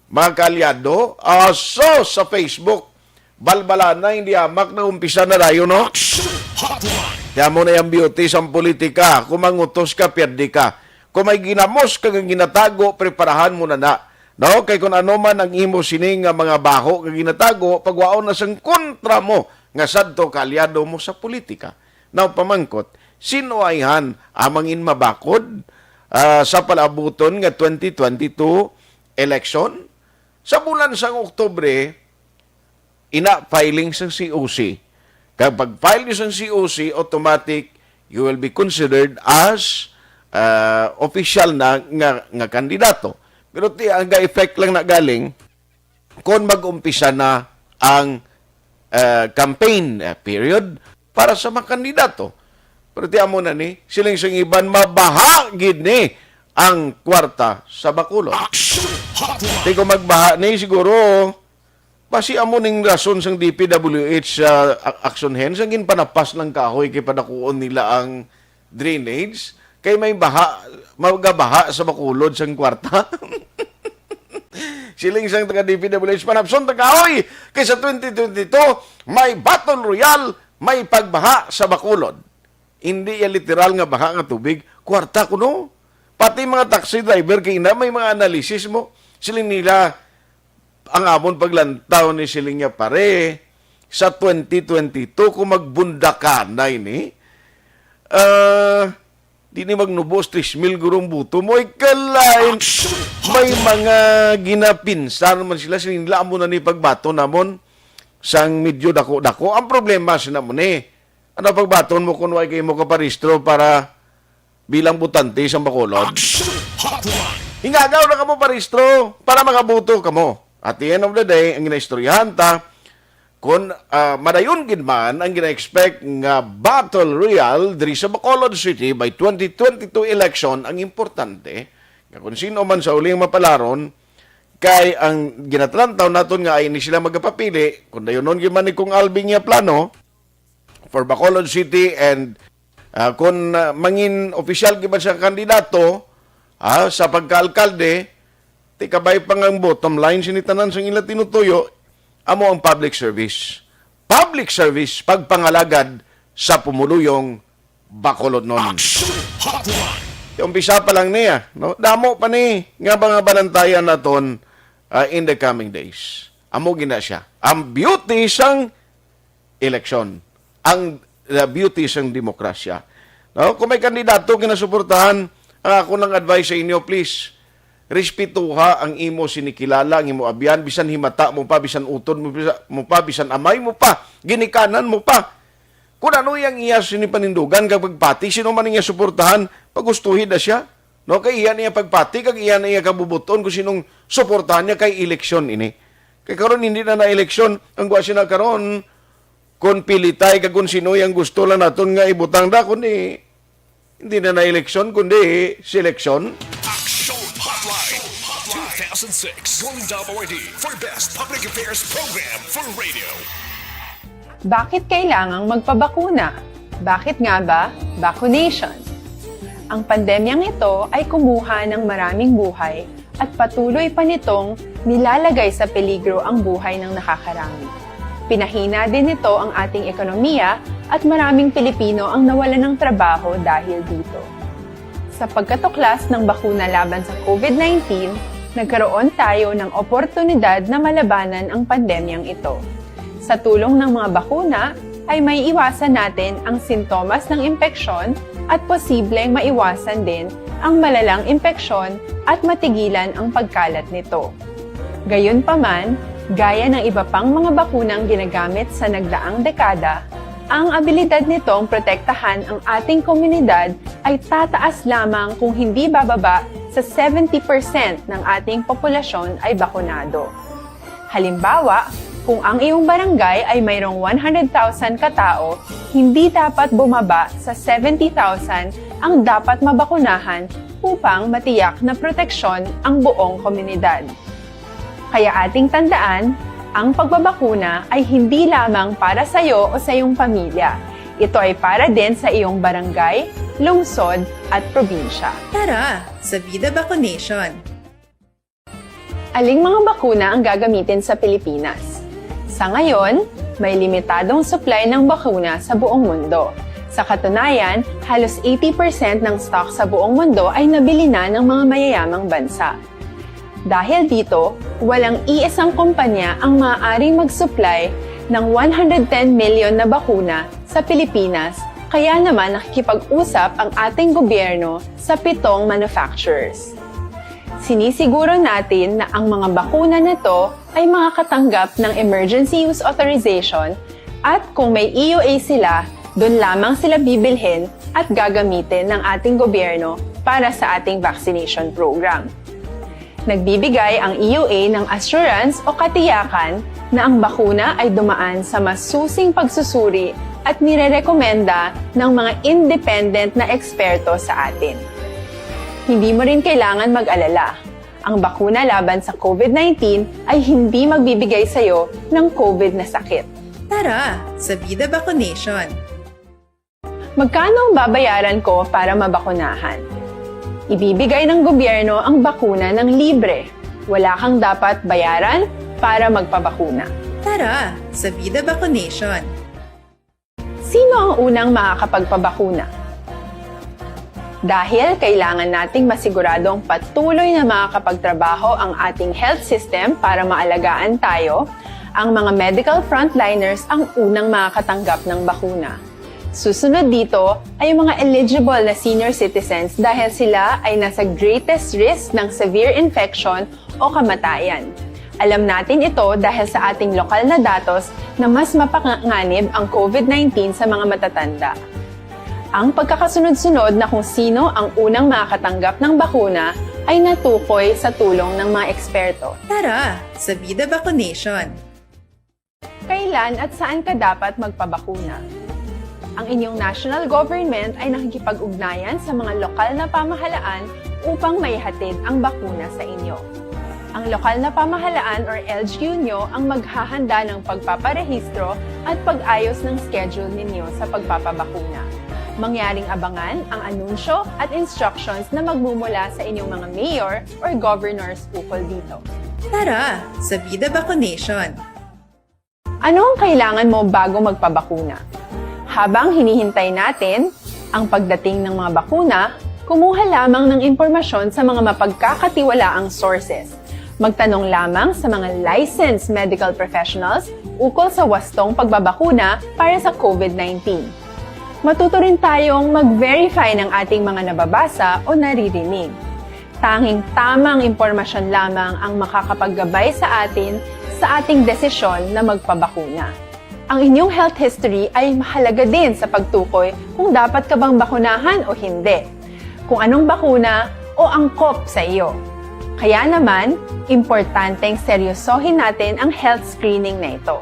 mga kaalyado. Aso sa Facebook, balbalana, hindi amak, nag-umpisa na dayon, no? Action Hotline. Kaya mo na yung beauty sa politika. Kung mangutos ka, pierde ka. Kung may ginamos ka nga ginatago, preparahan mo na na. No? Kay kung ano man ang imo sini nga mga baho nga ginatago, pagwaon na sang kontra mo nga sadto kaalyado mo sa politika. Now, pamangkot, sino ayhan ang mangin mabakod, ah, sa palabuton nga twenty twenty-two election? Sa bulan sang Oktubre, ina filing sang C O C. Kag pag-file niyo sang C O C, automatic, you will be considered as, ah, official na nga, nga kandidato. Pero ti, ang effect lang na galing kung mag-umpisa na ang, ah, campaign, ah, period para sa mga kandidato. Pero ti amo na ni, siling sang iban, mabaha gid ni ang kwarta sa Bacolod. Action Hotline. Di ko magbaha ni, siguro, basi amo ning rason sang D P W H sa a-, Action Hen, sang ginpanapas ng kahoy kay padakuon nila ang drainage, kay may baha, magabaha sa Bacolod sang kwarta. Siling sang taga D P W H, panapson ta kahoy, kay sa twenty twenty-two, may battle royale, may pagbaha sa Bacolod. Hindi ya literal nga baha nga tubig, kwarta kuno. Pati mga taxi driver, kay ina may mga analysis mo. Siling nila, ang amon paglantaw ni siling niya, pare, sa twenty twenty-two, kung magbundakana ini, ah, di ni magnubos tres mil gurong buto mo. Ay, kalain, may mga ginapinsar man sila, siling nila, amo na ni pagbato namon sang medyo dako-dako. Ang problema, sina mo ni, ano pagbaton mo kung way kay mo kaparehistro para bilang botante sa Bacolod? Action Hotline. Hingagaw na kamo parehistro para makaboto kamo. At the end of the day, ang ginaistoryahan ta, kung, ah, madayon gid man ang gina-expect nga battle royale diri sa Bacolod City by twenty twenty-two election, ang importante nga kung sino man sa uling mapalaron, kay ang ginatalantaw naton nga ay ni sila magapapili, kung dayonon gid man ni Kong Alvin nga plano, for Bacolod City and, ah, kung, ah, mangin opisyal gid man siya kandidato, ah, sa pagkaalkalde, ti kabay pa nga ang bottom line sini tanan sang ila tinutuyo, amo ang public service. Public service, pagpangalagad sa pumuluyong Bacolodnon. Action Hotline. Umpisa pa lang niya, no? Damo pa ni nga mga balantayan naton, ah, in the coming days. Amo gina siya. Ang beauty sang eleksyon, ang, the beauty sang demokrasya. No? Kung may kandidato ginasuportahan, ang ako nang advice sa inyo, please, respetuha ang imo sinikilala, ang imo abyan, bisan himata mo pa, bisan utod mo, bisa-, mo pa, bisan amay mo pa, ginikanan mo pa. Kung ano yang iya sini panindugan kag pagpati, sino man ang iya suportahan, pagustuhi na siya. No, kay iya niya pagpati, kag iya na iya kabubuton kung sinong suportahan niya kay eleksyon ini. Kay karon hindi na na eleksyon, ang gwa sina karon, kung pilitay kag kung sino yang gusto lang naton nga ibutang da, kundi hindi na na eleksyon, kundi seleksyon. Action Hotline, two thousand six, Golden Dome Awardee for Best Public Affairs Program for Radio. Bakit kailangang magpabakuna? Bakit nga ba vaccination? Ang pandemyang ito ay kumuha ng maraming buhay at patuloy pa nitong nilalagay sa peligro ang buhay ng nakakarami. Pinahina din nito ang ating ekonomiya at maraming Pilipino ang nawalan ng trabaho dahil dito. Sa pagkatuklas ng bakuna laban sa COVID-nineteen, nagkaroon tayo ng oportunidad na malabanan ang pandemyang ito. Sa tulong ng mga bakuna, ay may iwasan natin ang sintomas ng impeksyon at posibleng maiwasan din ang malalang impeksyon at matigilan ang pagkalat nito. Gayunpaman, gaya ng iba pang mga bakunang ginagamit sa nagdaang dekada, ang abilidad nitong protektahan ang ating komunidad ay tataas lamang kung hindi bababa sa seventy percent ng ating populasyon ay bakunado. Halimbawa, kung ang iyong barangay ay mayroong one hundred thousand ka tao, hindi dapat bumaba sa seventy thousand ang dapat mabakunahan upang matiyak na proteksyon ang buong komunidad. Kaya ating tandaan, ang pagbabakuna ay hindi lamang para sa iyo o sa iyong pamilya. Ito ay para din sa iyong barangay, lungsod, at probinsya. Tara, sa Vida Vaccination! Aling mga bakuna ang gagamitin sa Pilipinas? Sa ngayon, may limitadong supply ng bakuna sa buong mundo. Sa katunayan, halos eighty percent ng stock sa buong mundo ay nabili na ng mga mayayamang bansa. Dahil dito, walang iisang kumpanya ang maaaring mag-supply ng one hundred ten million na bakuna sa Pilipinas, kaya naman nakikipag-usap ang ating gobyerno sa pitong manufacturers. Sinisiguro natin na ang mga bakuna na to ay makakatanggap ng emergency use authorization at kung may E U A sila, doon lamang sila bibilhin at gagamitin ng ating gobyerno para sa ating vaccination program. Nagbibigay ang E U A ng assurance o katiyakan na ang bakuna ay dumaan sa masusing pagsusuri at nirerekomenda ng mga independent na eksperto sa atin. Hindi mo rin kailangan mag-alala. Ang bakuna laban sa COVID nineteen ay hindi magbibigay sa iyo ng COVID na sakit. Tara, sa Vida Vaccination! Magkano ang babayaran ko para mabakunahan? Ibibigay ng gobyerno ang bakuna ng libre. Wala kang dapat bayaran para magpabakuna. Tara, sa Vida Vaccination! Sino ang unang makakapagpabakuna? Dahil kailangan nating masiguradong patuloy na makakapagtrabaho ang ating health system para maalagaan tayo, ang mga medical frontliners ang unang makakatanggap ng bakuna. Susunod dito ay ang mga eligible na senior citizens dahil sila ay nasa greatest risk ng severe infection o kamatayan. Alam natin ito dahil sa ating lokal na datos na mas mapanganib ang COVID nineteen sa mga matatanda. Ang pagkakasunod-sunod na kung sino ang unang makakatanggap ng bakuna ay natukoy sa tulong ng mga eksperto. Tara, sa Vida Vaccination! Kailan at saan ka dapat magpabakuna? Ang inyong national government ay nakikipag-ugnayan sa mga lokal na pamahalaan upang maihatid ang bakuna sa inyo. Ang lokal na pamahalaan or L G U nyo ang maghahanda ng pagpaparehistro at pag-ayos ng schedule ninyo sa pagpapabakuna. Mangyaring abangan ang anunsyo at instructions na magmumula sa inyong mga mayor or governors ukol dito. Tara, sa Vida Vaccination! Ano ang kailangan mo bago magpabakuna? Habang hinihintay natin ang pagdating ng mga bakuna, kumuha lamang ng impormasyon sa mga mapagkakatiwalaang sources. Magtanong lamang sa mga licensed medical professionals ukol sa wastong pagbabakuna para sa COVID nineteen. Matuto rin tayong mag-verify ng ating mga nababasa o naririnig. Tanging tamang impormasyon lamang ang makakapaggabay sa atin sa ating desisyon na magpabakuna. Ang inyong health history ay mahalaga din sa pagtukoy kung dapat ka bang bakunahan o hindi, kung anong bakuna o angkop sa iyo. Kaya naman, importanteng seryosohin natin ang health screening na ito.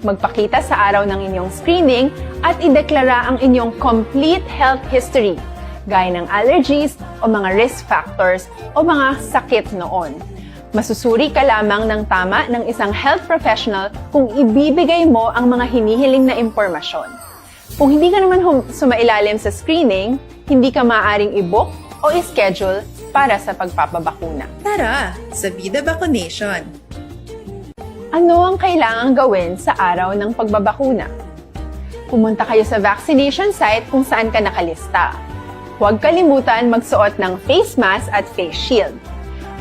Magpakita sa araw ng inyong screening at ideklara ang inyong complete health history, gaya ng allergies o mga risk factors o mga sakit noon. Masusuri ka lamang ng tama ng isang health professional kung ibibigay mo ang mga hinihiling na impormasyon. Kung hindi ka naman hum- sumailalim sa screening, hindi ka maaaring i-book o i-schedule para sa pagpapabakuna. Tara, sa Vida Vaccination! Ano ang kailangang gawin sa araw ng pagbabakuna? Pumunta kayo sa vaccination site kung saan ka nakalista. Huwag kalimutan magsuot ng face mask at face shield.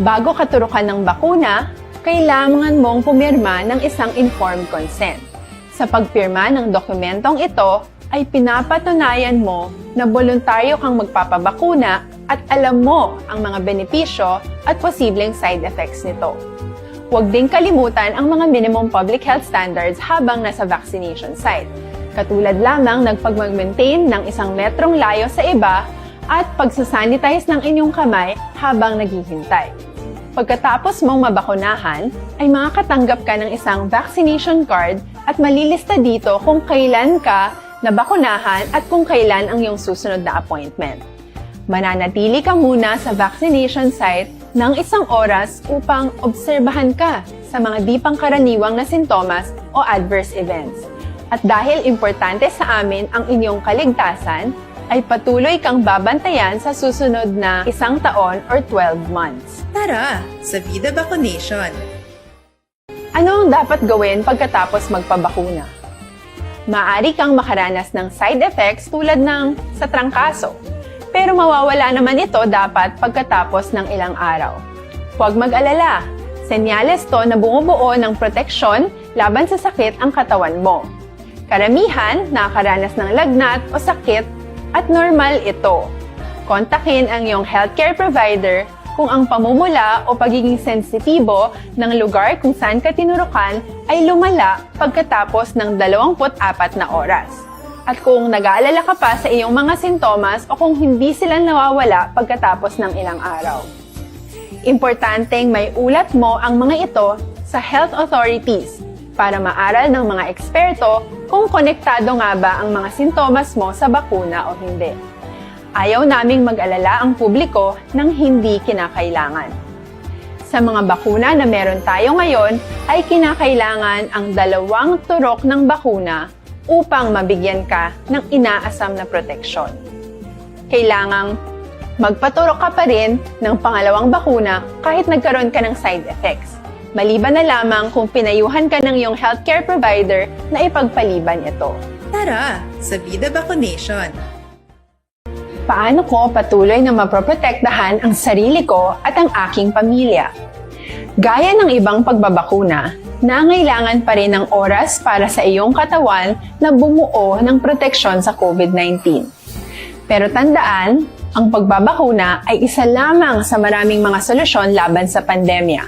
Bago katurukan ng bakuna, kailangan mong pumirma ng isang informed consent. Sa pagpirma ng dokumentong ito, ay pinapatunayan mo na boluntaryo kang magpapabakuna at alam mo ang mga benepisyo at posibleng side effects nito. Huwag ding kalimutan ang mga minimum public health standards habang nasa vaccination site, katulad lamang ng pagmag-maintain ng isang metrong layo sa iba at pagsasanitize ng inyong kamay habang naghihintay. Pagkatapos mong mabakunahan, ay makakatanggap ka ng isang vaccination card at malilista dito kung kailan ka nabakunahan at kung kailan ang iyong susunod na appointment. Mananatili ka muna sa vaccination site ng isang oras upang obserbahan ka sa mga di pangkaraniwang na sintomas o adverse events. At dahil importante sa amin ang inyong kaligtasan, ay patuloy kang babantayan sa susunod na isang taon or twelve months. Tara sa Vida Vaccination! Ano ang dapat gawin pagkatapos magpabakuna? Maaari kang makaranas ng side effects tulad ng sa trangkaso, pero mawawala naman ito dapat pagkatapos ng ilang araw. Huwag mag-alala, senyales to na bumubuo ng proteksyon laban sa sakit ang katawan mo. Karamihan nakakaranas ng lagnat o sakit at normal ito. Kontakin ang iyong healthcare provider kung ang pamumula o pagiging sensitibo ng lugar kung saan ka tinurukan ay lumala pagkatapos ng dalawampu't apat na oras. At kung nag-aalala ka pa sa iyong mga sintomas o kung hindi sila nawawala pagkatapos ng ilang araw. Importanteng may ulat mo ang mga ito sa health authorities para maaral ng mga eksperto kung konektado nga ba ang mga sintomas mo sa bakuna o hindi. Ayaw naming mag-alala ang publiko ng hindi kinakailangan. Sa mga bakuna na meron tayo ngayon, ay kinakailangan ang dalawang turok ng bakuna upang mabigyan ka ng inaasam na proteksyon. Kailangang magpaturok ka pa rin ng pangalawang bakuna kahit nagkaroon ka ng side effects, maliban na lamang kung pinayuhan ka ng iyong healthcare provider na ipagpaliban ito. Tara sa Vida Vaccination! Paano ko patuloy na maproprotektahan ang sarili ko at ang aking pamilya? Gaya ng ibang pagbabakuna, nangailangan pa rin ng oras para sa iyong katawan na bumuo ng proteksyon sa COVID nineteen. Pero tandaan, ang pagbabakuna ay isa lamang sa maraming mga solusyon laban sa pandemya.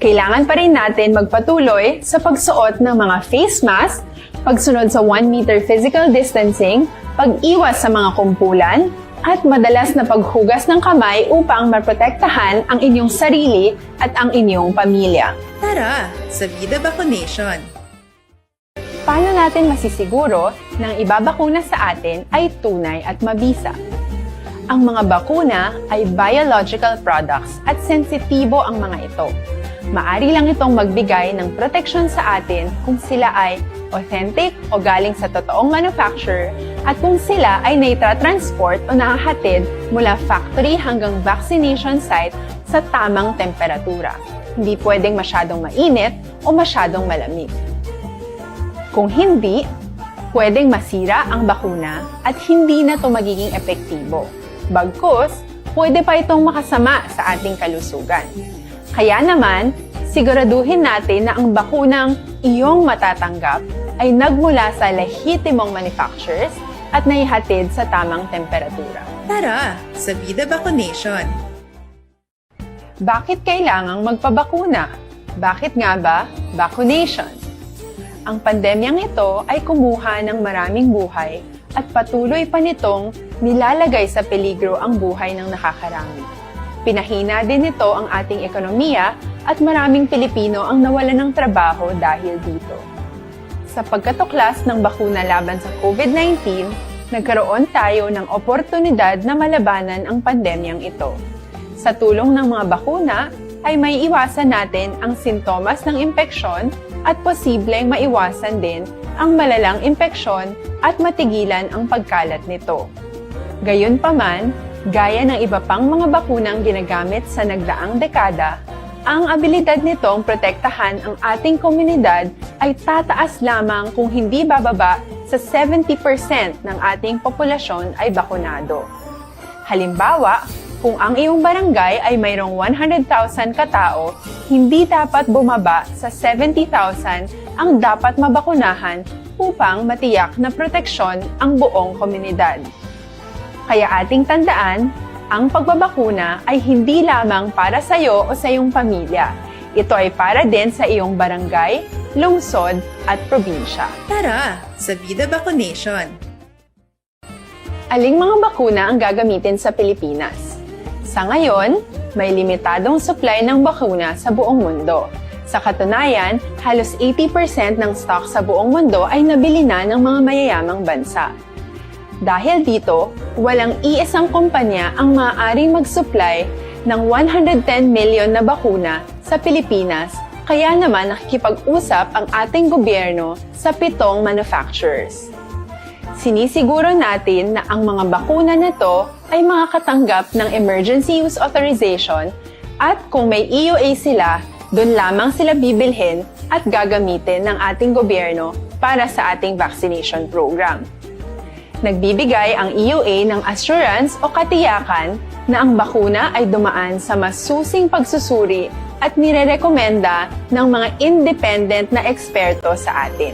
Kailangan pa rin natin magpatuloy sa pagsuot ng mga face mask, pagsunod sa one meter physical distancing, pag-iwas sa mga kumpulan, at madalas na paghugas ng kamay upang maprotektahan ang inyong sarili at ang inyong pamilya. Tara sa Vida Vaccination! Paano natin masisiguro na ang ibabakuna sa atin ay tunay at mabisa? Ang mga bakuna ay biological products at sensitibo ang mga ito. Maari lang itong magbigay ng proteksyon sa atin kung sila ay authentic o galing sa totoong manufacturer at kung sila ay naitra-transport o nahahatid mula factory hanggang vaccination site sa tamang temperatura. Hindi pwedeng masyadong mainit o masyadong malamig. Kung hindi, pwedeng masira ang bakuna at hindi na ito magiging epektibo. Bagkus, pwede pa itong makasama sa ating kalusugan. Kaya naman, siguraduhin natin na ang bakunang iyong matatanggap ay nagmula sa lehitimong manufacturers at naihatid sa tamang temperatura. Tara sa Vida Vaccination! Bakit kailangang magpabakuna? Bakit nga ba vaccination? Ang pandemyang ito ay kumuha ng maraming buhay at patuloy pa nitong nilalagay sa peligro ang buhay ng nakakarami. Pinahina din nito ang ating ekonomiya at maraming Pilipino ang nawalan ng trabaho dahil dito. Sa pagkatuklas ng bakuna laban sa COVID nineteen, nagkaroon tayo ng oportunidad na malabanan ang pandemyang ito. Sa tulong ng mga bakuna, ay maiiwasan natin ang sintomas ng impeksyon at posibleng maiwasan din ang malalang impeksyon at matigilan ang pagkalat nito. Gayunpaman, gaya ng iba pang mga bakunang ginagamit sa nagdaang dekada, Ang abilidad nitong protektahan ang ating komunidad ay tataas lamang kung hindi bababa sa seventy percent ng ating populasyon ay bakunado. Halimbawa, kung ang iyong barangay ay mayroong one hundred thousand katao, hindi dapat bumaba sa seventy thousand ang dapat mabakunahan upang matiyak na proteksyon ang buong komunidad. Kaya ating tandaan, ang pagbabakuna ay hindi lamang para sa iyo o sa iyong pamilya. Ito ay para din sa iyong barangay, lungsod, at probinsya. Tara sa Vida Vaccination! Aling mga bakuna ang gagamitin sa Pilipinas? Sa ngayon, may limitadong supply ng bakuna sa buong mundo. Sa katunayan, halos eighty percent ng stock sa buong mundo ay nabili na ng mga mayayamang bansa. Dahil dito, walang iisang kumpanya ang maaaring mag-supply ng one hundred ten million na bakuna sa Pilipinas, kaya naman nakikipag-usap ang ating gobyerno sa pitong manufacturers. Sinisiguro natin na ang mga bakuna na to ay makakatanggap ng emergency use authorization, at kung may E U A sila, doon lamang sila bibilhin at gagamitin ng ating gobyerno para sa ating vaccination program. Nagbibigay ang E U A ng assurance o katiyakan na ang bakuna ay dumaan sa masusing pagsusuri at nirerekomenda ng mga independent na eksperto sa atin.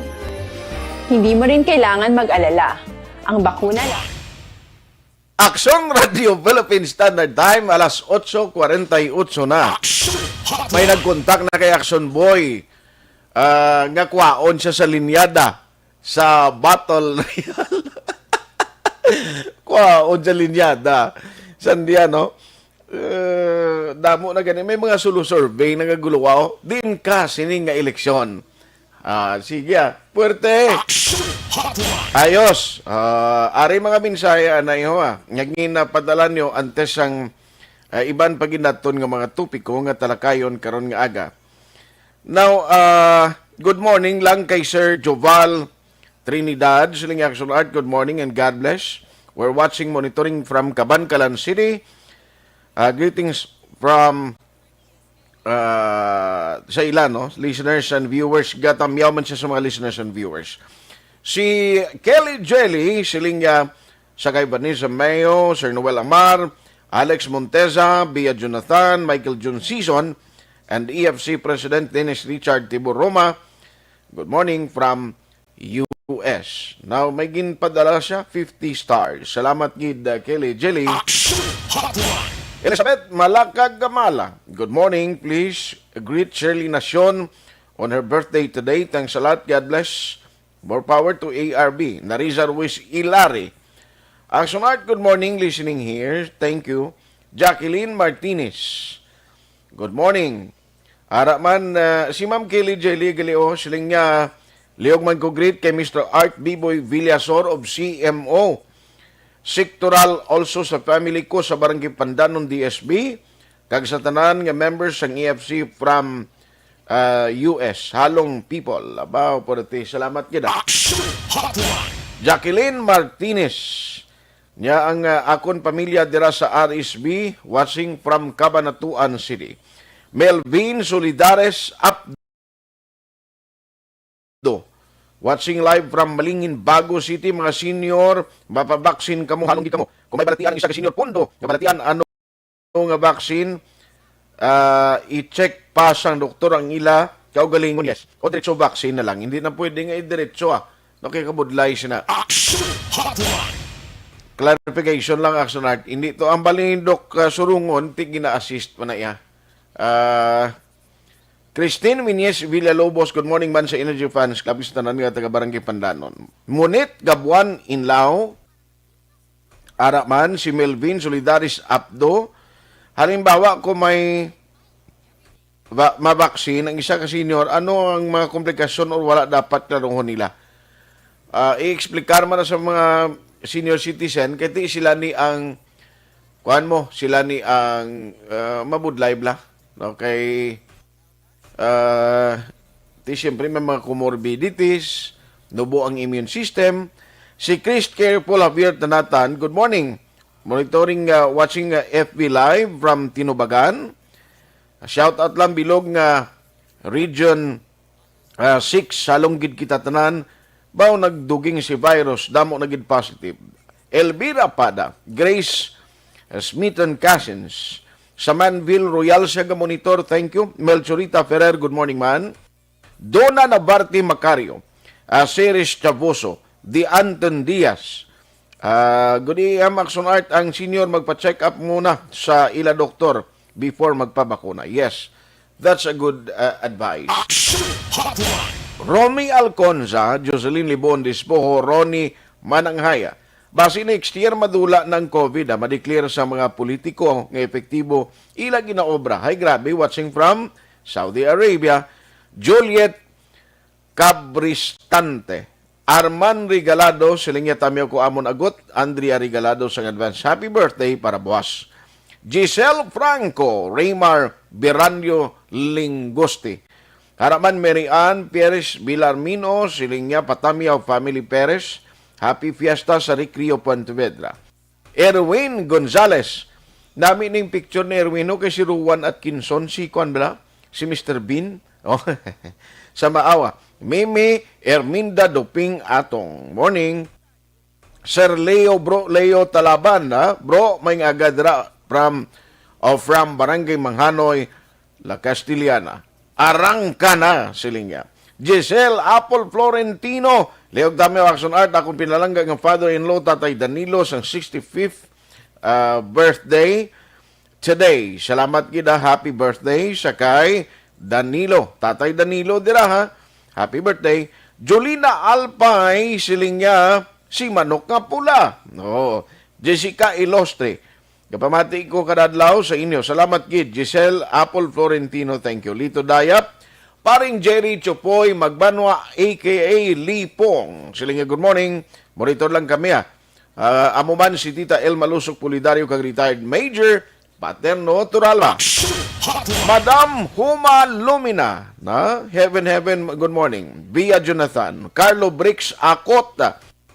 Hindi mo rin kailangan mag-alala. Ang bakuna lang. Aksyon Radio Philippine Standard Time, alas otso kwarenta y otso na. May nagkontak na kay Aksyon Boy, ah, nga kwaon siya sa linyada sa Battle Royale. Kwaon sa linyada. Sandia, no? Eh, damo na gani. May mga solo survey nga guluwaw. Diin ka sining nga eleksyon? Ah, sige, ah. Puwerte. Action Hotline. Ayos. Ah, ari mga mensahe, anay ho, ah. Nga ginapadala nyo antes ang, ah, iban pa ginaton nga mga topiko nga talakayon karon nga aga. Now, ah, good morning lang kay Sir Joval Trinidad, siling Action Art, good morning and God bless. We're watching, monitoring from Kabankalan City. Ah, greetings from ah, sa ila, no? Listeners and viewers, gatamyaw man siya sa mga listeners and viewers. Si Kelly Jelly, siling niya, Sakay Vanessa Mayo, Sir Noel Amar, Alex Monteza, Bia Jonathan, Michael Jun Season, and E F C President Dennis Richard Tibo Roma. Good morning from U S. Now, may ginpadala siya, fifty stars. Salamat gid, uh, Kelly Jelly. Action Hotline. Elizabeth Malakag Gamala. Good morning. Please greet Shirley Nacion on her birthday today. Thanks a lot. God bless. More power to A R B. Narisa Ruiz Ilari. Action Art, good morning. Listening here. Thank you. Jacqueline Martinez. Good morning. Ara man, ah, si Ma'am Kelly Jelly gali, oh, siling niya, liog man ko greet kay Mister Art Biboy Villasor of C M O. Sectoral also sa family ko sa Barangay Pandanon D S B, kag sa tanan nga members sang E F C from, ah, U S. Halong people. Abaw, pwerte. Salamat gid, ah. Action Hotline. Jacqueline Martinez. Nya ang, ah, akon pamilya dira sa R S B, watching from Cabanatuan City. Melvin Solidares Apdo. Watching live from Malingin, Bago City, mga senior, mapabaksin kamo, halong gid kamo. Kung may balatian ang isa ka senior, pondo, nga balatian, ano nga vaccine, ah, i-check pa sang doktor ang ila kaugalingon, yes. O diretso vaccine na lang. Hindi na pwede nga i-diretso, ah. Nakikabudlay siya na. Action Hotline. Clarification lang, Action Art. Hindi to ang balindok, ah, surungon, ti gina-assist pa na iya. Ah, Christine Minyes Villalobos, good morning man sa Energy Fans Club, sa tanan nga taga Barangay Pandanon. Munit Gabuan Inlao, ara man si Melvin Solidaris Apdo. Halimbawa, kung may va-, mabaksin ang isa ka senior, ano ang mga komplikasyon or wala dapat klaruhon nila? Ah, i-explicar man na sa mga senior citizen, kay ti sila ni ang, kuan mo, sila ni ang, ah, mabudlay bla. Okay. Ah, ti siyempre may mga comorbidities, nubo ang immune system. Si Chris Careful Javier Tanatan, good morning. Monitoring, ah, watching, ah, F B Live from Tinubagan. Shout out lang bilog nga Region ah, six, salong gid kita tanan. Baw nagduging si virus, damo na gid positive. Elvira Pada, Grace, ah, Smithon Cousins, sa Manville Royal siya ga monitor, thank you. Melchorita Ferrer, good morning man. Dona Nabarte Macario, ah, Ceres Chavoso, Di Anton Diaz, ah, good day, Ma'am Action Art, ang senior magpa-check up muna sa ila doktor before magpabakuna. Yes, that's a good, ah, advice. Action Hotline. Romy Alconza, Jocelyn Libon Dispoho, Ronnie Mananghaya. Basi next year madula ng COVID, ah, madeclare sa mga politiko nga epektibo ila ginaobra. Hay grabe, watching from Saudi Arabia. Juliet Cabristante. Arman Regalado, siling niya, "Tamiaw ko amon agot." Andrea Regalado sang advance happy birthday para buwas. Giselle Franco, Raymar Beranio Lingoste. Haraman Mary Ann Pieris Bilarmino, siling niya, "Patamiaw family Perez, happy fiesta sa Recreo Pontevedra." Erwin Gonzalez. Nami ning picture ni Erwin, no, kay si Ruan Atkinson, si kuan bala, si Mister Bean. Oh. Sa Maawa. Mimi Erminda Duping Atong. Morning. Sir Leo, bro, Leo Talaban, ha? Bro, may nga agad ra from, oh, from Barangay Manghanoy, La Castellana. "Arangka na," siling niya. Giselle Apple Florentino, Leog Dami Action Art, akong pinalangga nga father-in-law, Tatay Danilo, sang sixty-fifth, ah, birthday today. Salamat gid, ah. Happy birthday sa kay Danilo. Tatay Danilo dira, ha? Happy birthday. Jolina Alpay, siling niya, "Si Manok nga Pula." Oh. Jessica Ilostre, gapamati ko kada adlaw sa inyo. Salamat gid, Giselle Apple Florentino. Thank you. Lito Dayap, paring Jerry Chopoy Magbanwa, A K A Lipong. Siling niya, "Good morning. Monitor lang kami, ah." Ah, amo man si Tita El Malusok Pulidario kag retired Major Paterno Turalba. Action Hotline. Madam Huma Lumina, na? Heaven, heaven, good morning. Via Jonathan. Carlo Bricks Akot,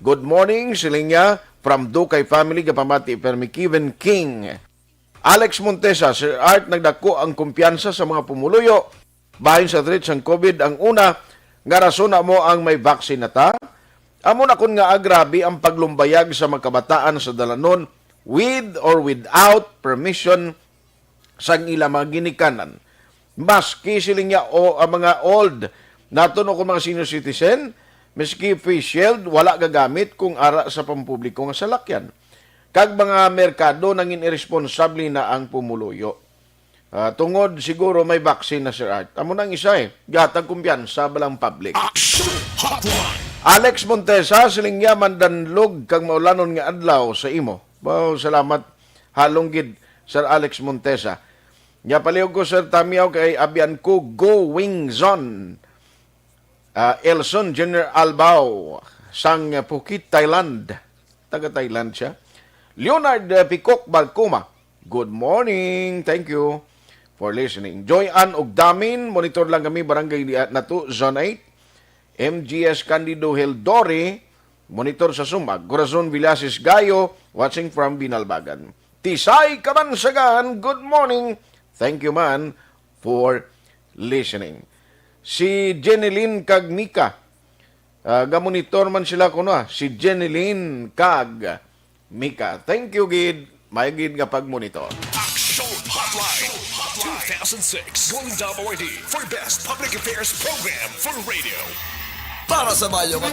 good morning, siling niya, from Ducay family, gapamati permi Kevin King. Alex Montesa, "Sir Art, nagdako ang kumpiyansa sa mga pumuluyo bahin sa threat sang COVID. Ang una nga rason amo ang may vaccine na ta. Amo na kun nga agrabi ang paglumbayag sa mga kabataan sa dalanon with or without permission sang ila mga ginikanan. Maski," siling niya, "o ang mga old naton o kung mga senior citizen, maski face shield, wala gagamit kung ara sa pampubliko nga salakyan. Kag mga merkado, nangin irresponsable na ang pumuluyo." Ah, tungod siguro may vaccine na, Sir Art. Amo nang isa, eh. Gatag kumpiyansa ba lang public? Action Hotline. Alex Montesa, siling niya, "Mandanlog kag maulanon nga adlaw sa imo." Wow, salamat. Halong gid, Sir Alex Montesa. Nya palihog ko, Sir Tamiaw, kay abyan ko, Go Wing Zone. Ah, Elson Junior Albao, sang Phuket, Thailand. Taga Thailand siya. Leonard, eh, Picok Balcoma, good morning. Thank you for listening. Joy Ann Ugdamin, monitor lang kami, Barangay, ah, Natu, Zone eight. M G S Candido Hildori, monitor sa Sumag. Corazon Villasis Gayo, watching from Binalbagan. Tisay Kabansagan, good morning. Thank you man for listening. Si Jenilyn kag Mika, ah, gamonitor man sila kuno, ah. Si Jenilyn kag Mika. Thank you gid. May gid nga pagmonitor. Action Hotline, two thousand six Golden Dome Awardee for Best Public Affairs Program for Radio. Para sa mayo nga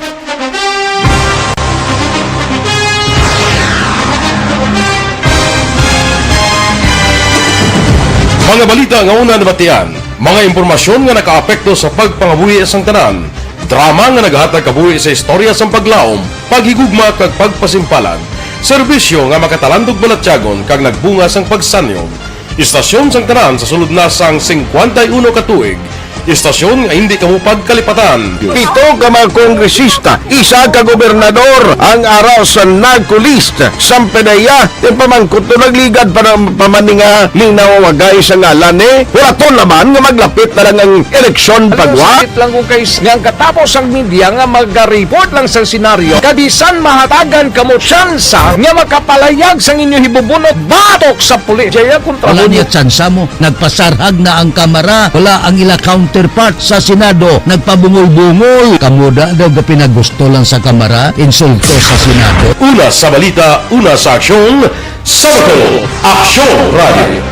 Mga balita nga una nabatian, mga impormasyon nga nakaapekto sa pagpangabuhi sang tanan, drama nga naghatag kabuhi sa istorya sang paglaom, paghigugma kag pagpasimpalan, serbisyo nga makatalandog balatyagon kag nagbunga sang pagsanyon. Istasyon sang tanan sa sulod na sang singkwenta y uno ka tuig, Istasyon nga hindi kamo pagkalipatan. Pito ka mga kongresista, isa ka gobernador ang ara sa narco list sang PDEA. Yung pamangkot to, nagligad pa na, pa man ni nga linawagay sa ngalan, eh. Wala to naman nga maglapit na lang ang eleksyon. Alam mo, pagwa. Sakit lang kung kay nga ang katapos ang media nga mag-report lang sa senaryo, kabisan mahatagan kamo tsansa nga makapalayag sang inyo hibubunot batok sa pulis. Jaya kontra. Wala mo niya tsansa mo. Nagpasarhag na ang Kamara. Wala ang ila counterpart sa Senado. Nagpabungol-bungol. Kamo da daw gapinagusto lang sa Kamara, insulto sa Senado. Una sa balita, una sa aksyon, sa Bacolod, Aksyon Radio.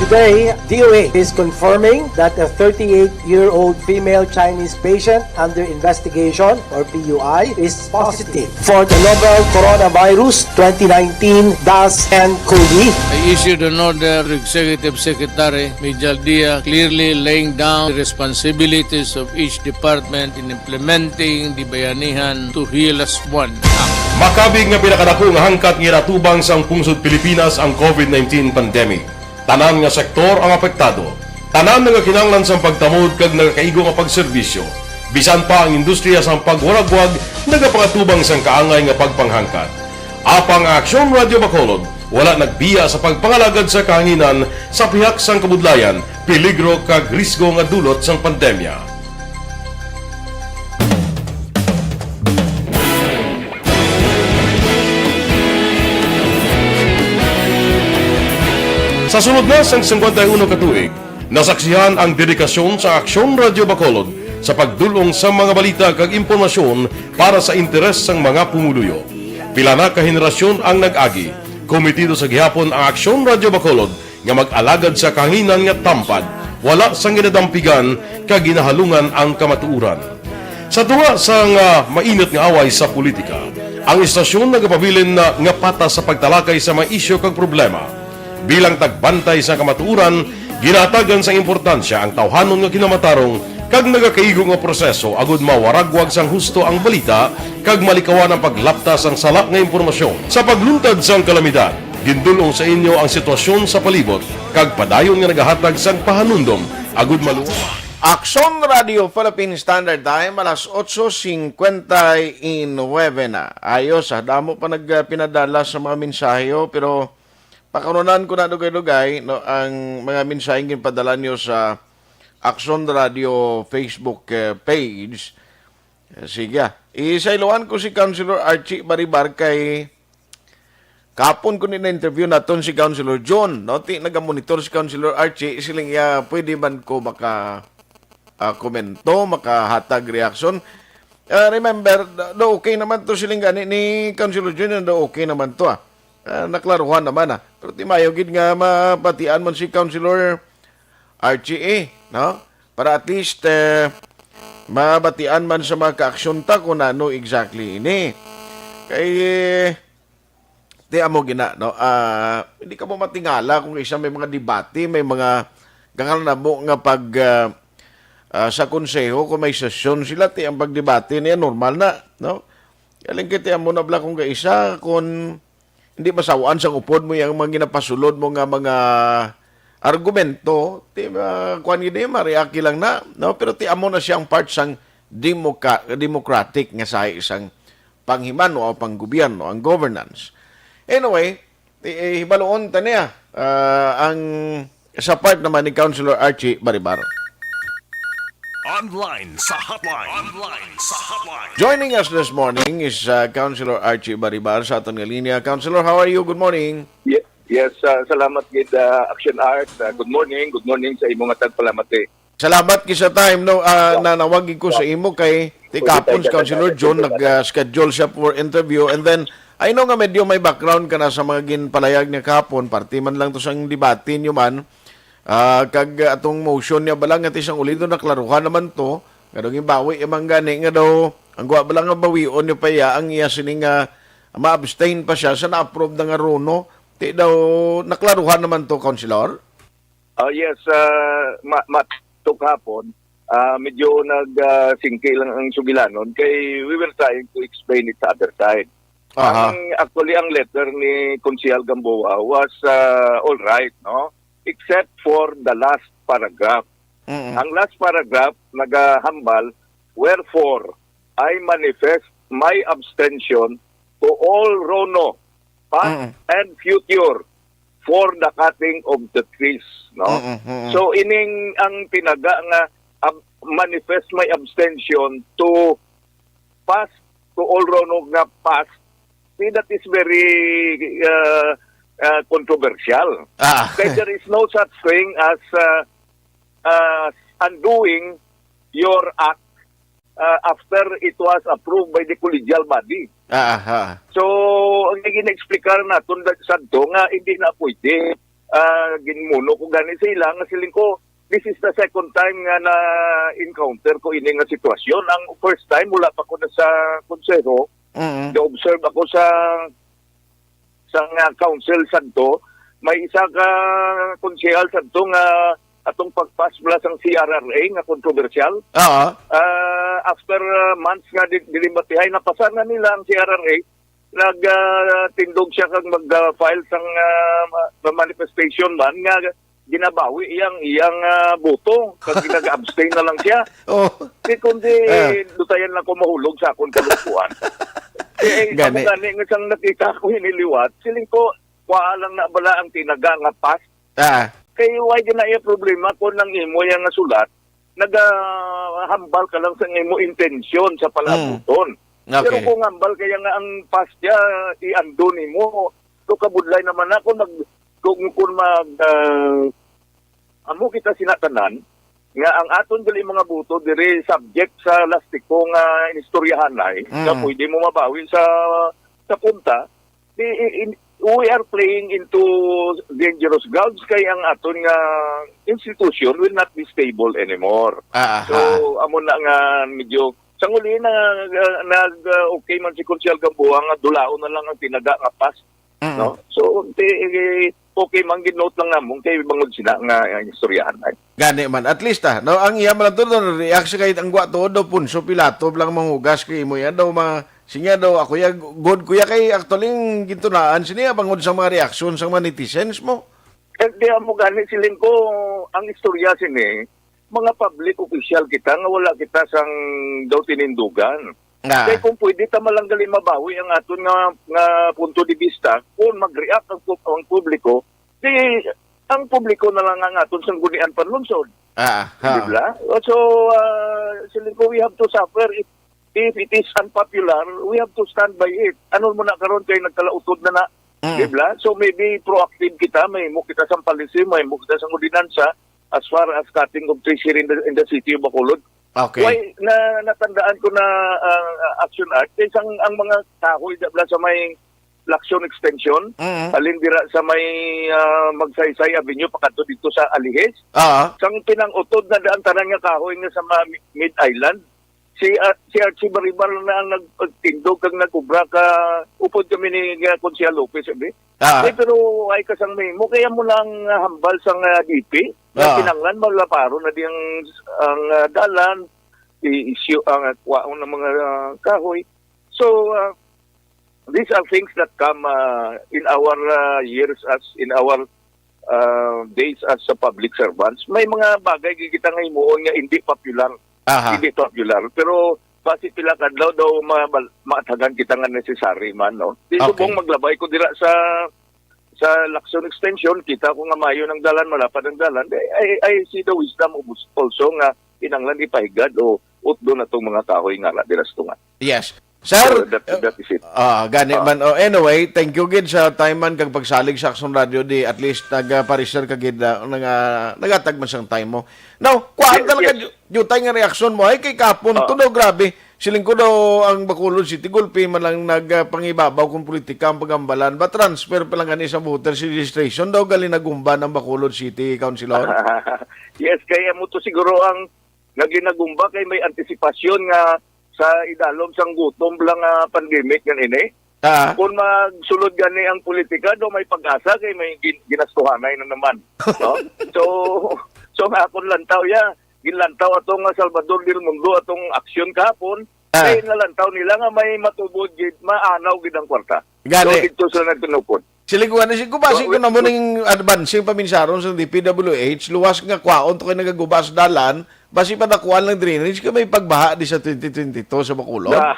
Today, D O A is confirming that a thirty-eight-year-old female Chinese patient under investigation, or P U I, is positive for the novel coronavirus twenty nineteen dash N COVID. I issued an order to Executive Secretary Mijal Dia, clearly laying down the responsibilities of each department in implementing the Bayanihan to Heal As One Act. Makabig nga pinakadako nga hangkat nga ginatubang sang pungsod Pilipinas ang COVID nineteen pandemic. Tanan nga sektor ang apektado. Tanan nga kinahanglan sang pagtamod kag nagakaigo nga pagserbisyo. Bisan pa ang industriya sang pagwaragwag nagapangatubang sang kaangay nga pagpanghangkat. Apang ang Aksyon Radio Bacolod wala nagbiya sa pagpangalagad sa kahanginan sa pihak sang kabudlayan, peligro kag risgo nga dulot sang pandemya. Sa sulod na sang singkwenta y uno ka tuig, nasaksihan ang dedikasyon sa Aksyon Radio Bacolod sa pagdul-ong sa mga balita kag impormasyon para sa interes sang mga pumuluyo. Pila na ka henerasyon ang nag-agi. Komitido sa gihapon ang Aksyon Radio Bacolod nga mag-alagad sa kahanginan nga tampad, wala sang ginadampigan kag ginahalungan ang kamatuoran. Sa tunga sang, ah, mainit nga away sa politika, ang istasyon nagapabilin na nga patas sa pagtalakay sa mga isyu kag problema. Bilang tagbantay sa kamatuoran, ginahatagan sang importansya ang tawhanon nga kinamatarong kag nagakaigo nga proseso agud mawaragwag sang husto ang balita kag malikawan ang paglapta sang sala nga impormasyon. Sa pagluntad sang kalamidad, gindul-ong sa inyo ang sitwasyon sa palibot kag padayon nga nagahatag sang pahanumdom agud maluwas. Aksyon Radio Philippine Standard Time, alas otso singkwenta y nuebe na. Ayos, ah, damo pa nagpinadala sa mga mensahe, oh, pero pakanunan ko na dugay-dugay, no, ang mga mensaheng ginpadala niyo sa Aksyon Radio Facebook, eh, page. Eh, sige, ah. Isayloan ko si Councilor Archie Baribar kay kapon ko ni na-interview naton si Councilor John, no? Ti nagamonitor si Councilor Archie, siling iya, "Pwede man ko maka, ah, komento, makahatag reaksyon?" Ah, remember, do, do okay naman to, siling gani ni Councilor John, do okay naman to, ah. Ah, naklaruhan naman, ah. Pero ti maayo gid nga mabatian man si Councilor Archie, eh, no? Para at least, eh, mabatian man sa mga kaaksyon ta kung ano exactly ini. Kay, eh, ti amo gina, no? Ah, hindi ka mo matingala kung isa may mga debate, may mga kakanamo nga pag, ah, ah, sa konseho, kung may sesyon sila, ti ang pagdebate niya, normal na, no? Galing kay ti amo na bala kung kaisa, kung hindi masawan sang upod mo yung mga ginapasulod mo nga mga argumento, ti, ah, kuwan gid, ma-react lang na, no? Pero ti amo na siyang part sang demoka-, democratic nga sahi sang panghimano o panggobyerno, ang governance. Anyway, ti, eh, hibaluon ta niya, ah, ang sa part naman ni Councilor Archie Baribar. Online sa hotline. Online sa hotline. Joining us this morning is, uh, Councilor Archie Baribar sa aton nga linya. Councilor, how are you? Good morning. Ye-, yes, uh, salamat gid, uh, Action Art. Uh, good morning. Good morning sa imo nga tagpalamati. Salamat gid sa time, no, uh, Yeah. nanawag gid ko sa Yeah. imo kay ti Pwede kapon tayo si Councilor tayo John, tayo nag, uh, schedule siya for interview. And then, I know nga medyo may background ka na sa mga ginpalayag niya kahapon, parte man lang to sang debate niyo man. Ah, kag, ah, atong motion niya bala nga ti sang ulido naklaruhan naman to, nga daw ginbawi man gani nga daw, ang guwa bala nga bawion niya pa iya ang iya sining nga ma-abstain pa siya sa na-approve na nga runo. Ti daw naklaruhan naman to, Councilor? Ah, yes, ah, ma-, ma-, to kahapon, ah, medyo nag, ah, singki lang ang sugilanon kay we were trying to explain it sa other side. Aha. Ang, actually, ang letter ni Konsehal Gamboa was, ah, all right, no? Except for the last paragraph. Mm-mm. Ang last paragraph nagahambal, "Wherefore, I manifest my abstention to all RONO, past Mm-mm. and future, for the cutting of the trees," no? Mm-mm, mm-mm. So, ining ang tinaga nga ab-, manifest my abstention to past, to all RONO nga past, see, that is very, uh, uh, controversial. Ah. Kay there is no such thing as, uh, uh, undoing your act, uh, after it was approved by the collegial body. Ah, ah. So, ang gina-explicar naton da-, sadto nga hindi na pwede, ah, ginmuno ko gani sa ila nga siling ko, this is the second time nga na-encounter ko ini nga sitwasyon. Ang first time, wala pa ko na sa konseho, Mm-mm. ga-observe ako sa, sa nga council sadto. May isa ka konsehal sadto nga atong pag-pass bala sang C R R A nga kontrobersyal. Oo. Ah, after, ah, months nga di-, dilibatehay, napasa na nila ang C R R A. Nag, ah, tindog siya kag mag-file sang, ah, ma-, manifestation man nga ginabawi iyang, iyang, ah, boto kag nag-abstain na lang siya. Oh. Di kundi Ah. dutayan lang ko mahulog sa akon kalungkuan. Eh, Gani. Amo gani nga sang nakita ko hini liwat, siling ko, kuha lang na bala ang tinaga nga past. Ah. Kay why di na iya problema kung ang imo iya nga sulat, nagahambal ka lang sa imo intensyon sa palabuton. Mm. Okay. Pero kung hambal kaya nga ang past niya, i-undo nimo, so kabudlay naman ako, nag-, kung, kung mag, ah, amo kita sinatanan, nga ang aton gali mga boto diri subject sa lastiko nga inistoryahanay, nga Mm. pwede mo mabawi sa, sa punta, di, i-, in-, we are playing into dangerous grounds kay ang aton nga institution will not be stable anymore. Ah, So, aha. amo na nga medyo, sa uli na, uh, nag, uh, okay man si Konsehal Gamboa nga dulaon na lang ang tinaga nga past, Mm. no? So, di, okay man, gin-note lang namon kay bangod sina nga ang istoryahan ay. Gani man, at least, ah, no, ang iya man lang to, no, react siya kay ang gwa to, daw Poncio Pilato lang manghugas kay imo yan, daw mga, sinya daw, ako ya, good kuya kay actually, ang gintunaan sini, ah, bangod sa mga reaksyon sa mga netizens mo. Eh, di amo gani, siling ko, ang istorya sini, mga public official kita nga wala kita sang daw tinindugan. Ah. Kay kung pwede ta man lang gali mabawi ang aton nga, nga punto de vista, kung mag-react ang pub-, ang publiko, di ang publiko na lang ang aton sanggunian panlunsod. Ah, ha. Di ba? So, ah, siling ko, we have to suffer if, if it is unpopular, we have to stand by it. Ano mo na karon kay nagkalautod na na, Mm. di ba? So, maybe proactive kita, may mo kita sang policy, may mo kita sang ordinansa as far as cutting of trees here in the, in the city of Bacolod. Okay. Why, na, natandaan ko na, ah, Action Act, kay sang ang mga kahoy da bala sa may Lacson Extension, Mm. halin dira sa may, ah, Magsaysay Avenue, pakadto dito sa Alihis. Ah. Sang pinang-utod na daan tanan nga kahoy nga sa mga mi-, Mid-Island. Si, ah, si Archie Baribar na ang nagtindog kag nag-obra ka upod kami ni, ah, Konsehal Lopez, abi. Ah. Eh, pero ay ka sang mahimo, kaya mo lang, ah, hambal sang, ah, D P. Nga Ah. kinahanglan malaparo na di ang, ang, ah, dalan, i-issue ang, ah, kwaon ng mga, ah, kahoy. So, ah, these are things that come, ah, in our, ah, years as, in our, ah, days as a public servants. May mga bagay gid kita nga himuon nga hindi popular. Aha. Hindi popular. Pero basi pila ka adlaw daw ma-, ma-, maatagan kita nga necessary man, no? Di Okay. subong maglabay ko dira sa, sa Lacson Extension, kita ko nga maayo ng dalan, malapad ang dalan. I, I, I see the wisdom of us-, also nga kinahanglan ipahigad o utdo na tong mga kahoy nga na dira sa tunga. Yes. Sir, So, that, uh, that is it. ah, gani Ah. man. Oh, anyway, thank you gid sa time man kag pagsalig sa Aksyon Radio di at least nagpareserve ka gid, ah, nga nagatag man sang time mo. Now, kuhaan Yes, talaga yes. di-, diutay nga reaksyon mo. Ay, kay kapon to Ah. daw, grabe. Siling ko daw ang Bacolod City, gulpi man lang nagpangibabaw kung politika ang pagambalan. Ba transfer pa lang gani sa voters registration daw gali nagumban ang Bacolod City Councilor? Yes, kaya mo to siguro ang nga ginagumba kay may antisipasyon nga sa idalom sang gutom lang nga pandemic nga ini. Ah. Kung magsulod gani ang politika, do may pag-asa kay may gin-, ginastuhanay na naman, no? So, so nga akon lantaw ya, ginlantaw ato nga Salvador del Mundo atong aksyon kahapon, Ah. kay nalantaw nila nga may matubod gid, maanaw gid ang kwarta. Gani. So, dito sa nagtinupod. Siling ko, ano, siling ko, basi Oh, kung amo ning advancing paminsaron sa D P W H, luwas nga kwaon to kay nagagubas dalan, basi padakuan lang drainage kay may pagbaha di sa twenty twenty-two sa Bacolod. Ah.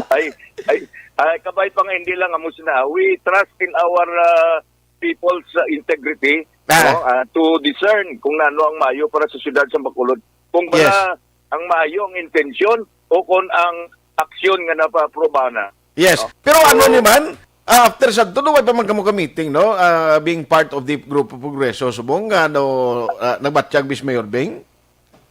Ay, ay, ay, kabay pa nga, hindi lang amo sina. We trust in our, ah, people's, ah, integrity, Ah. no? Ah, to discern kung nano ang maayo para sa siyudad sa Bacolod. Kung Yes. bala ang maayo ang intensyon o kung ang aksyon nga napaaprobahan na. Yes. Oh. Pero ano So, ni man, ah, after sa to, way pa man kamo ka meeting, no? Ah, being part of the Grupo Progreso, subong nga, no, ah, nagbatyag Vice Mayor Bing?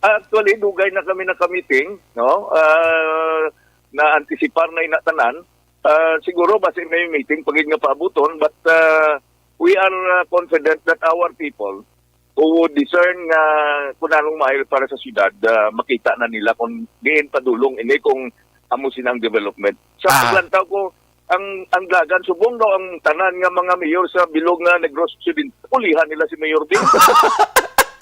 Actually, dugay na kami nakamiting, no? Ah, na-antisipar na inatanan. Ah, siguro, basi may meeting pa gid nga paabuton, but, ah, we are, ah, confident that our people who would discern nga kung anong maayo para sa syudad, ah, makita na nila kung diin padulong ini kung amo sina ang development. Sa Ah. paglantaw ko, ang, ang Dagan, subong daw ang tanan nga mga mayor sa bilog nga Negros Occidental, ulihan nila si Mayor Bing.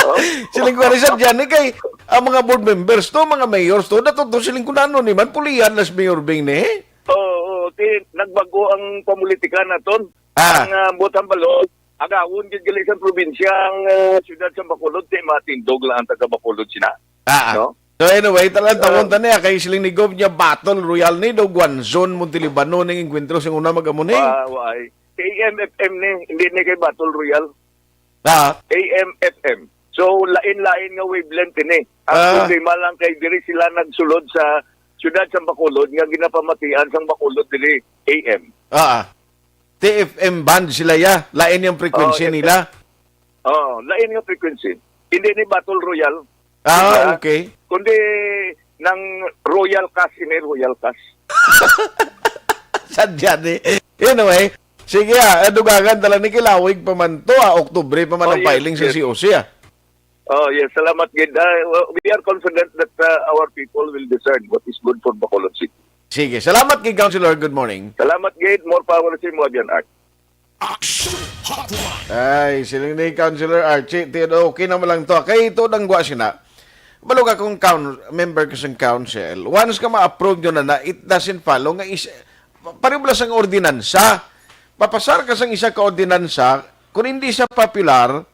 Oh. Siling ko, Richard, yan, eh, kay ang mga board members to, mga mayors to, dato to, siling ko na ano ni man, pulihan na si Mayor Bing, ni? Oo, oo. Ti, nagbago ang pamulitika naton. Ah. Ang, ah, butang balon, agawon gid gali sa probinsya ang, ah, siyudad sa Bacolod, ti matindog lang ang taga Bacolod sina. Ah, ah. No? So anyway, talang Ah. tawon ta niya kay siling ni Gov niya battle royal ni do Guanzon, Montalibano ning enkwentro sing una mag-amo ni. Wa-, wa-, ay. A M F M ni, hindi ni kay battle royal. Ah. A M F M. So, lain-lain nga wavelength ini. Ang Ah. problema lang kay diri sila nagsulod sa siyudad sa Bacolod nga ginapamatian sang Bacolod diri A M. Ah. T F M band sila ya. Lain yung frequency Oh, nila. Oh, lain nga frequency. Hindi ni Battle Royale. Ah, Diba? okay. Kundi nang Royal Cash ini, Royal Cash. Sadya ni. Anyway, sige, ah, eh, dugangan tala ni kilawig pa man to, ah, Oktubre pa man Oh, ang yes, filing sa yes. C O C, ah. Oh, yes. Salamat gid. Ah, well, we are confident that, uh, our people will discern what is good for Bacolod City. Sige. Salamat gid, Councilor. Good morning. Salamat gid. More power sa imo, Abian Art. Action Hotline. Ay, siling ni Councilor Archie, ti-, okay naman lang to. Kay ito, dangwa sina. Balog akong coun-, member ko sa council. Once ka ma-approve nyo na na, it doesn't follow nga is, pareho lang sang ordinansa. Papasar ka sang isa ka ordinansa, kung hindi siya popular,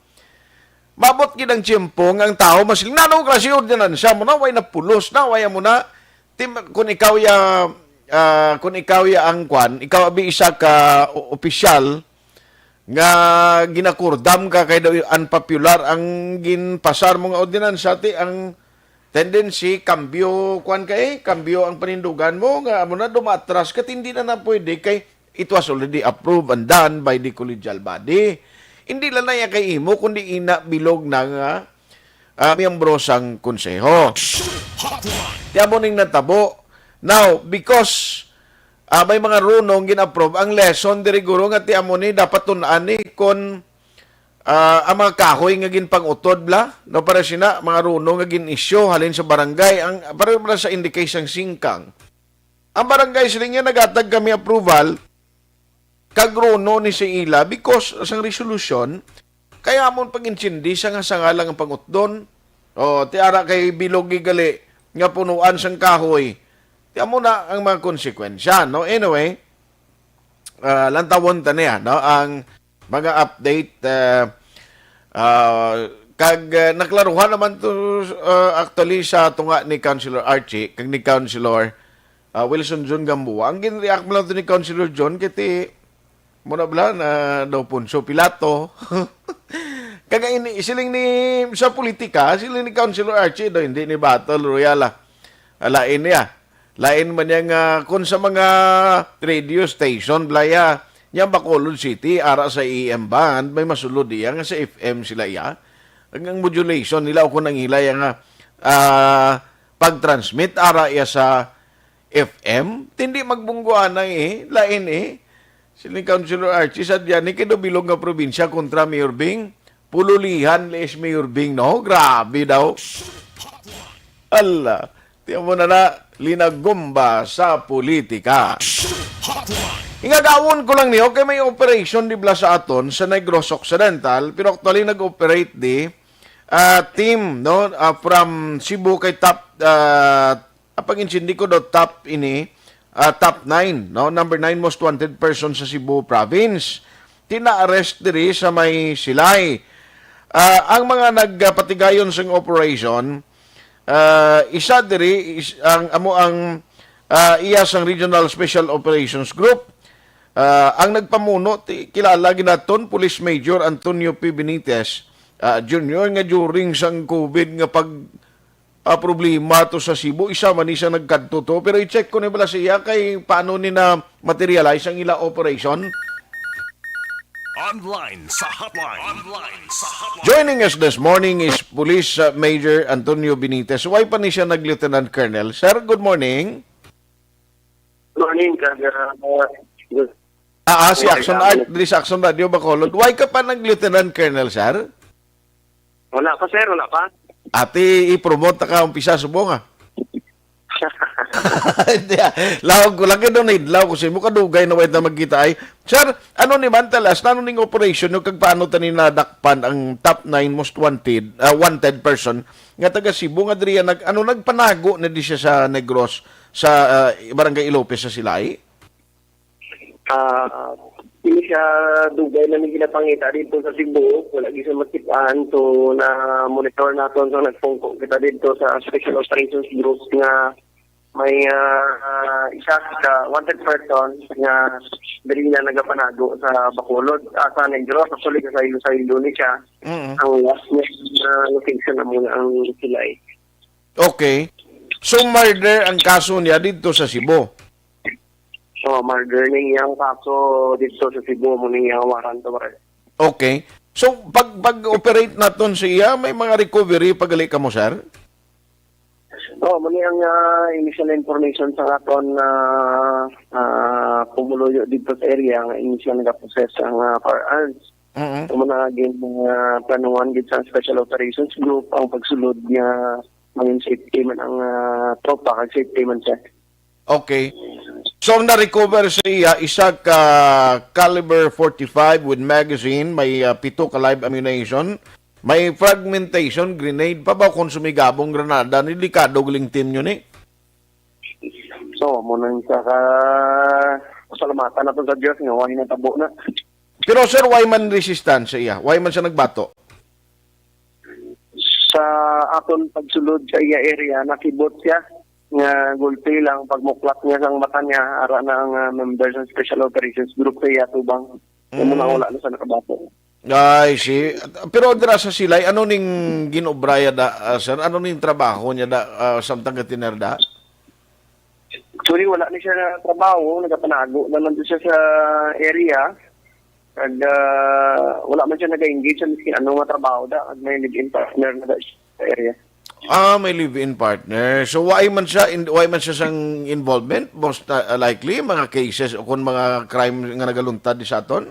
maabot gid ang tiyempo nga ang tawo masiling, "Nano klase ordinansa mo na, way na pulos na, way mo na." Tim-, kung ikaw ya, ah, kung ikaw ya ang kwan, ikaw abi isa ka o-, opisyal nga ginakurdam ka kay daw unpopular ang ginpasar mo nga ordinansa, ti ang tendency, kambyo, kwan ka eh, kambyo ang panindugan mo, nga amo na, dumatras ka, ti hindi na na pwede kay it was already approved and done by the collegial body. Hindi lang na iya kay imo, kundi ina bilog na nga, ah, miyembro sang konseho. Hotline. Ti amo ning natabo. Now, because, ah, may mga runong gin-approve, ang lesson diri, guro, nga ti amo ni dapat tun-an ni kon, ah, ang mga kahoy nga ginpang-utod bla, no, para sina mga runong nga gin-issue halin sa barangay, ang para, para sa indicate sang singkang. Ang barangay siling niya nagatag kami approval kag runo ni sa ila because sang resolusyon kay amon pag-intindi sa nga sanga lang ang pangutdon. O, ti ara kay bilog gali nga punuan sang kahoy. Ti amo na ang mga konsekwensya, no? Anyway, ah, lantawon ta niya, no? Ang mga update, ah, ah, kag, ah, naklaruhan naman to, ah, actually sa tunga ni Councilor Archie kag ni Councilor, ah, Wilson John Gamboa. Ang gin-react mo lang to ni Councilor John, kay ti, muna bala na daw Poncio Pilato. Kag ini, siling ni, sa politika, siling ni Councilor Archie daw, hindi ni Battle Royale, ah. Alain niya. Lain man niya nga kung sa mga radio station, blaya, niya Bacolod City, ara sa A M band, may masulod iya nga sa F M sila iya. Ang, ang modulation nila o kung ang ila iya nga, ah, pag-transmit, ara iya sa F M, tindi magbungguanay eh, lain eh. Sila ni Councilor Archie, sadya ni kay daw bilog nga probinsya kontra Mayor Bing. Pululihan, leis Mayor Bing, no? Grabe daw. Ala, tiyan mo na na, linagumba sa politika. Hingagawon ko lang niyo, kay may operation di bala sa aton sa Negros Occidental, pero actually nag-operate di, ah, team, no? Ah, from Cebu kay top, ah, ang pag-intindi ko daw top ini, ah, top nine, no? Number nine most wanted person sa Cebu province. Ti na-arrest diri sa may Silay. Ah, ang mga nagpatigayon sang operation, ah, isa diri is ang amo ang, ah, iya sang Regional Special Operations Group. Ah, ang nagpamuno ti kilala ginaton Police Major Antonio P. Benitez, ah, Junior nga during sang COVID nga pag ah, problema to sa Cebu. Isa man ni siya nagkadto to. Pero i-check ko ni bala siya kay paano ni na-materialize ang ila operation. Online sa hotline. Online sa hotline. Joining us this morning is Police, uh, Major Antonio Benitez. Why pa ni siya nag-Lieutenant Colonel? Sir, good morning. Morning, kag uh, Ah, ah, si Action Art, diri sa Action Radio Bacolod. Why ka pa nag-Lieutenant Colonel, sir? Wala pa, sir. Wala pa. Ati, i-promote na ka, umpisa subong, ah. Hindi, ah. Lawag ko lang, kaya doon, law ko sa imo, kadugay na wait na magkita ay. Sir, ano ni man, tell us, ano ning operation nyo, kag paano tani nadakpan ang top nine most wanted, ah, wanted person nga taga Cebu nga diriya nag, ano, nagpanago na di siya sa Negros, sa, ah, Barangay Ilopez sa Silay? Ah, hindi siya dugay na ni ginapangita dito sa Cebu. Wala gyud siya makit-an. So, na-monitor naton sa nagpungko kita dito sa Special Operations Group nga may ah, isa ka wanted person nga diri na nagapanago sa Bacolod, ah, sa Negros. Actually, sa Iloilo ni siya. Mm. Ang last niya na location na muna ang Silay. Okay. So, murder ang kaso niya dito sa Cebu? So, murder ning iyang kaso dito sa Cebu, mo ning iyang warrant of arrest. Okay. So, pag, pag-operate naton sa iya, may mga recovery pagali kamo, sir? Oh, muni ang ah, initial information sa aton na ah, pumuluyo dito sa area nga initial nagapossess ang ah, firearms. Mm. Amo na gin ah, planuhan gid sa Special Operations Group ang pagsulod nga mangin safety man ang ah, tropa kag safety man siya. Okay. So, ang na-recover sa iya, isa ka caliber forty-five with magazine, may ah, pito ka live ammunition, may fragmentation grenade pa ba kung sumigabong granada ni, delikado galing team nyo ni? So, mo nang sa ka pasalamatan nato sa Dios nga wala natabo na. Pero sir, why man resistance sa iya? Why man siya nagbato? Sa aton pagsulod sa iya area, nakibot siya nga gulpi lang pagmuklat niya sang mata niya, ara na ang ah, member sa Special Operations Group sa iya tubang. Amo na Mm. wala na sa nakabato. I see. Pero dira sa Silay, ano ning ginobraya da, ah, sir? Ano ning trabaho niya da, ah, samtang ka tinarda? Actually, wala na siya na trabaho, nagapanago naman doon siya sa area. Kag ah, wala man siya nag-engage sa miskin ano nga trabaho da, kag may live-in partner na da siya sa area. Ah, may live-in partner. So, why man siya, in, why man siya sang involvement? Most uh, likely, mga cases o kung mga crime nga nagaluntad di sa aton?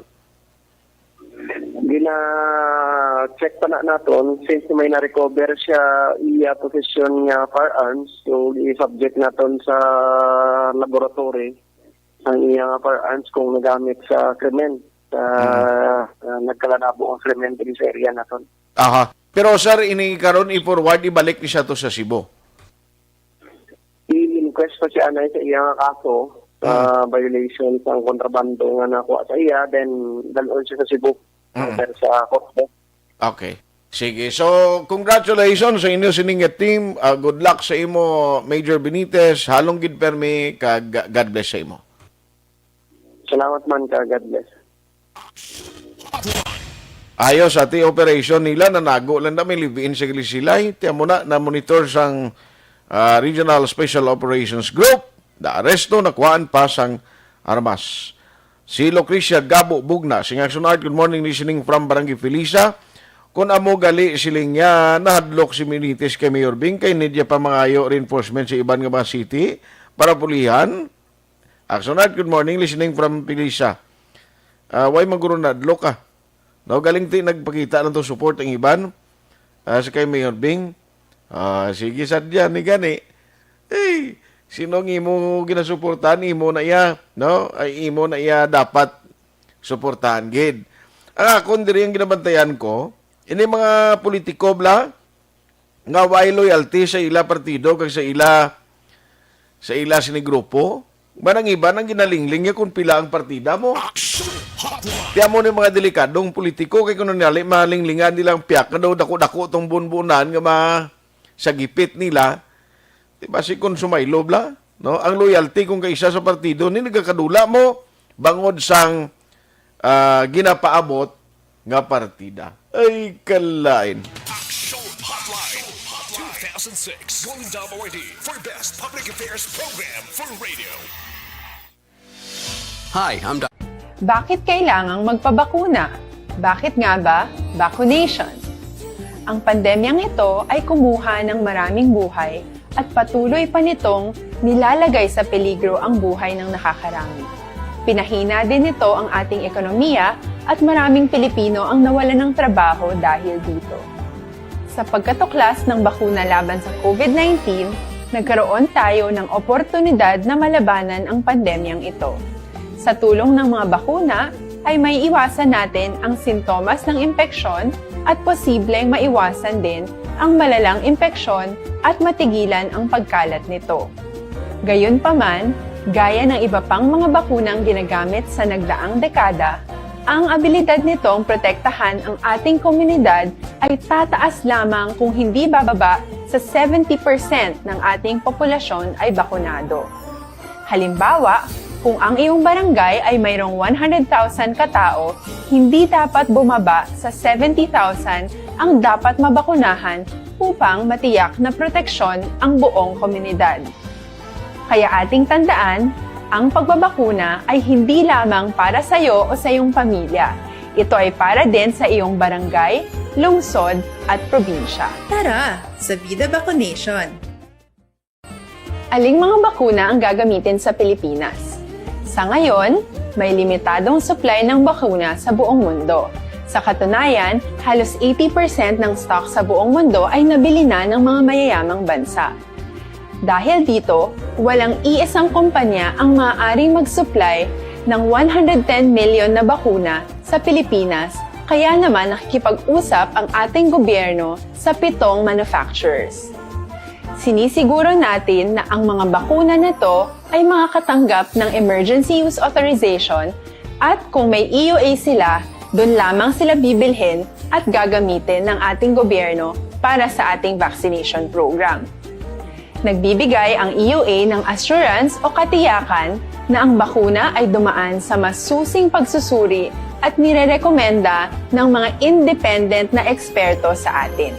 Gina-check pa na naton since may na-recover siya iya possession nga firearms, so i-subject naton sa laboratory ang iya nga firearms kung nagamit sa krimen, sa ah, nagkalanabo ang krimen diri sa area naton. Aha. Pero sir, ini karon i-forward, ibalik ni siya to sa Cebu. I-inquest pa siya na sa iya nga kaso sa violation sang kontrabando nga nakuha sa iya, then dalon siya sa Cebu Mm. para sa korte. Okay. Sige. So, congratulations sa inyo sining nga team. Ah, good luck sa imo, Major Benitez. Halong gid permi kag God bless sa imo. Salamat man ka, God bless. Ayos, ati operation nila, nanago lang na may live-in sa Gilisilay. Tiyan mo na, na-monitor sang ah, Regional Special Operations Group. Naaresto, nakuhaan pa sang armas. Si Lucrecia Gabo Bugna, sing Action Art, good morning, listening from Barangay Felisa. Kung amo gali siling niya, nahadlok si Benitez kay Mayor Bing kay nidya pa mangayo reinforcement sa iban nga mga city para pulihan. Action Art, good morning, listening from Felisa. Ah, why man guro nahadlok ka? No, galing ti nagpakita lang to support ang iban. Ah, sa kay Mayor Bing. Ah, sige, sadya ni gani. Eh, sino ang imo ginasuportahan? Imo na iya, no? Ay, imo na iya dapat suportahan gid. Ang akon diri ang ginabantayan ko, ini mga politiko bla, nga way loyalty sa ila partido kag sa ila sa ila sini grupo, Manang iba nang ginalingling niya kung pila ang partida mo. Tiyan mo ni mga delikadong politiko, kay kung nali malinglingan nilang piyak nga daw dako-dako tong bunbunan nga ma-, sa gipit nila, di ba, si kung sumaylo bla, no? Ang loyalty kung kaisa sa partido ni nagakadula mo bangod sang, ah, ginapaabot nga partida. Ay, kalain. Action Hotline two thousand six Golden Dome Awardee for Best Public Affairs Program for Radio. Hi, I'm Doc. Bakit kailangang magpabakuna? Bakit nga ba vaccination? Ang pandemyang ito ay kumuha ng maraming buhay at patuloy pa nitong nilalagay sa peligro ang buhay ng nakakarami. Pinahina din nito ang ating ekonomiya at maraming Pilipino ang nawalan ng trabaho dahil dito. Sa pagkatuklas ng bakuna laban sa COVID nineteen, nagkaroon tayo ng oportunidad na malabanan ang pandemyang ito. Sa tulong ng mga bakuna, ay may iwasan natin ang sintomas ng impeksyon at posibleng maiwasan din ang malalang impeksyon at matigilan ang pagkalat nito. Gayunpaman, gaya ng iba pang mga bakunang ginagamit sa nagdaang dekada, ang abilidad nitong protektahan ang ating komunidad ay tataas lamang kung hindi bababa sa seventy percent ng ating populasyon ay bakunado. Halimbawa, kung ang iyong barangay ay mayroong one hundred thousand ka tawo, hindi dapat bumaba sa seventy thousand ang dapat mabakunahan upang matiyak na proteksyon ang buong komunidad. Kaya ating tandaan, ang pagbabakuna ay hindi lamang para sa iyo o sa iyong pamilya. Ito ay para din sa iyong barangay, lungsod, at probinsya. Tara, sa Vida Vaccination! Aling mga bakuna ang gagamitin sa Pilipinas? Sa ngayon, may limitadong supply ng bakuna sa buong mundo. Sa katunayan, halos eighty percent ng stock sa buong mundo ay nabili na ng mga mayayamang bansa. Dahil dito, walang iisang kumpanya ang maaaring mag-supply ng one hundred ten million na bakuna sa Pilipinas, kaya naman nakikipag-usap ang ating gobyerno sa pitong manufacturers. Sinisiguro natin na ang mga bakuna na to ay makakatanggap ng emergency use authorization at kung may E U A sila, doon lamang sila bibilhin at gagamitin ng ating gobyerno para sa ating vaccination program. Nagbibigay ang E U A ng assurance o katiyakan na ang bakuna ay dumaan sa masusing pagsusuri at nirerekomenda ng mga independent na eksperto sa atin.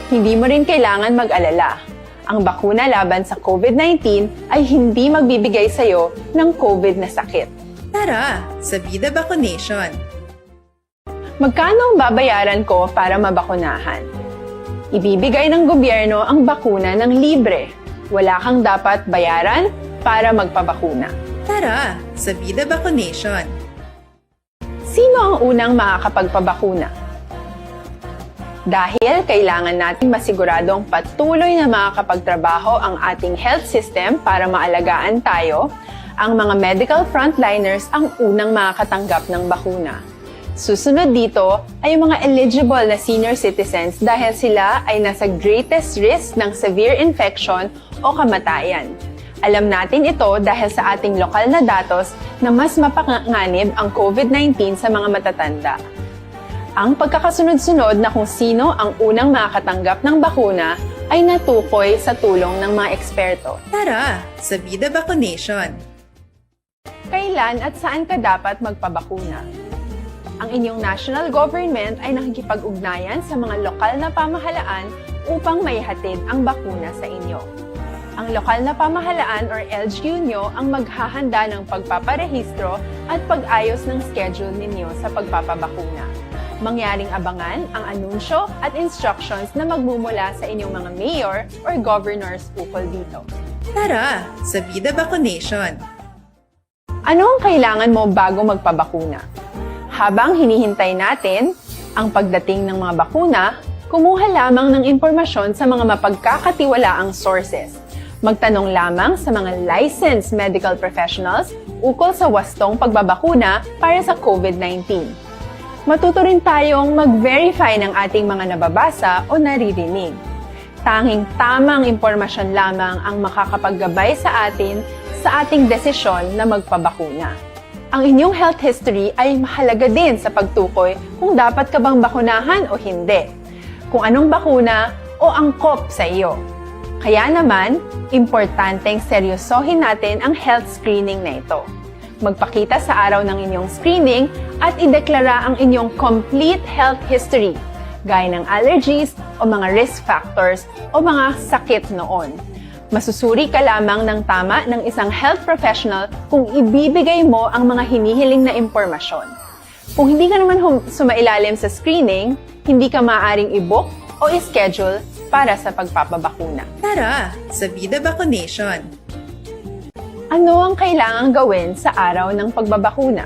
Hindi mo rin kailangan mag-alala. Ang bakuna laban sa COVID nineteen ay hindi magbibigay sa iyo ng COVID na sakit. Tara, sa Vida Vaccination! Magkano ang babayaran ko para mabakunahan? Ibibigay ng gobyerno ang bakuna ng libre. Wala kang dapat bayaran para magpabakuna. Tara, sa Vida Vaccination! Sino ang unang makakapagpabakuna? Dahil kailangan natin masiguradong patuloy na makakapagtrabaho ang ating health system para maalagaan tayo, ang mga medical frontliners ang unang makakatanggap ng bakuna. Susunod dito ay ang mga eligible na senior citizens dahil sila ay nasa greatest risk ng severe infection o kamatayan. Alam natin ito dahil sa ating lokal na datos na mas mapanganib ang COVID nineteen sa mga matatanda. Ang pagkakasunod-sunod na kung sino ang unang makakatanggap ng bakuna ay natukoy sa tulong ng mga eksperto. Tara, sa Vida Vaccination! Kailan at saan ka dapat magpabakuna? Ang inyong national government ay nakikipag-ugnayan sa mga lokal na pamahalaan upang maihatid ang bakuna sa inyo. Ang lokal na pamahalaan or L G U nyo ang maghahanda ng pagpaparehistro at pag-ayos ng schedule ninyo sa pagpapabakuna. Mangyaring abangan ang anunsyo at instructions na magmumula sa inyong mga mayor or governors ukol dito. Tara, sa Vida Vaccination! Ano ang kailangan mo bago magpabakuna? Habang hinihintay natin ang pagdating ng mga bakuna, kumuha lamang ng impormasyon sa mga mapagkakatiwalaang sources. Magtanong lamang sa mga licensed medical professionals ukol sa wastong pagbabakuna para sa COVID nineteen. Matuto rin tayong mag-verify ng ating mga nababasa o naririnig. Tanging tamang impormasyon lamang ang makakapaggabay sa atin sa ating desisyon na magpabakuna. Ang inyong health history ay mahalaga din sa pagtukoy kung dapat ka bang bakunahan o hindi, kung anong bakuna o angkop sa iyo. Kaya naman, importanteng seryosohin natin ang health screening na ito. Magpakita sa araw ng inyong screening at ideklara ang inyong complete health history, gaya ng allergies o mga risk factors o mga sakit noon. Masusuri ka lamang ng tama ng isang health professional kung ibibigay mo ang mga hinihiling na impormasyon. Kung hindi ka naman hum- sumailalim sa screening, hindi ka maaaring i-book o i-schedule para sa pagpapabakuna. Tara sa Vida Vaccination! Ano ang kailangang gawin sa araw ng pagbabakuna?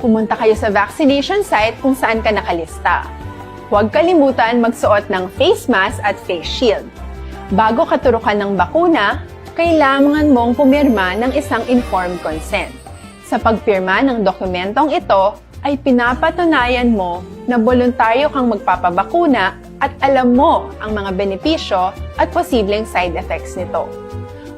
Pumunta kayo sa vaccination site kung saan ka nakalista. Huwag kalimutan magsuot ng face mask at face shield. Bago ka turukan ng bakuna, kailangan mong pumirma ng isang informed consent. Sa pagpirma ng dokumentong ito, ay pinapatunayan mo na boluntaryo kang magpapabakuna at alam mo ang mga benepisyo at posibleng side effects nito.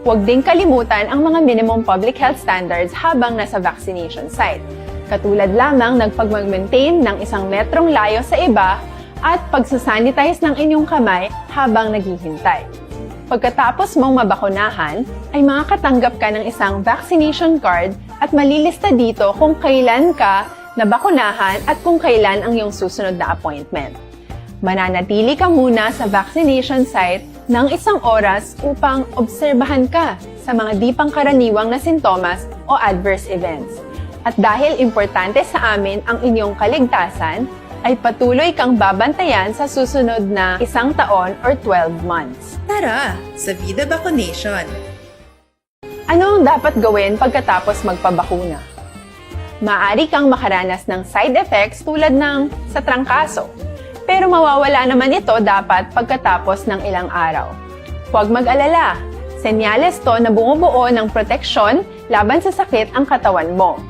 Huwag ding kalimutan ang mga minimum public health standards habang nasa vaccination site, katulad lamang ng pagmag-maintain ng isang metrong layo sa iba at pagsasanitize ng inyong kamay habang naghihintay. Pagkatapos mong mabakunahan, ay makakatanggap ka ng isang vaccination card at malilista dito kung kailan ka nabakunahan at kung kailan ang iyong susunod na appointment. Mananatili ka muna sa vaccination site ng isang oras upang obserbahan ka sa mga di pangkaraniwang na sintomas o adverse events. At dahil importante sa amin ang inyong kaligtasan, ay patuloy kang babantayan sa susunod na isang taon or twelve months. Tara sa Vida Vaccination! Ano ang dapat gawin pagkatapos magpabakuna? Maaari kang makaranas ng side effects tulad ng sa trangkaso, pero mawawala naman ito dapat pagkatapos ng ilang araw. Huwag mag-alala, senyales to na bumubuo ng proteksyon laban sa sakit ang katawan mo.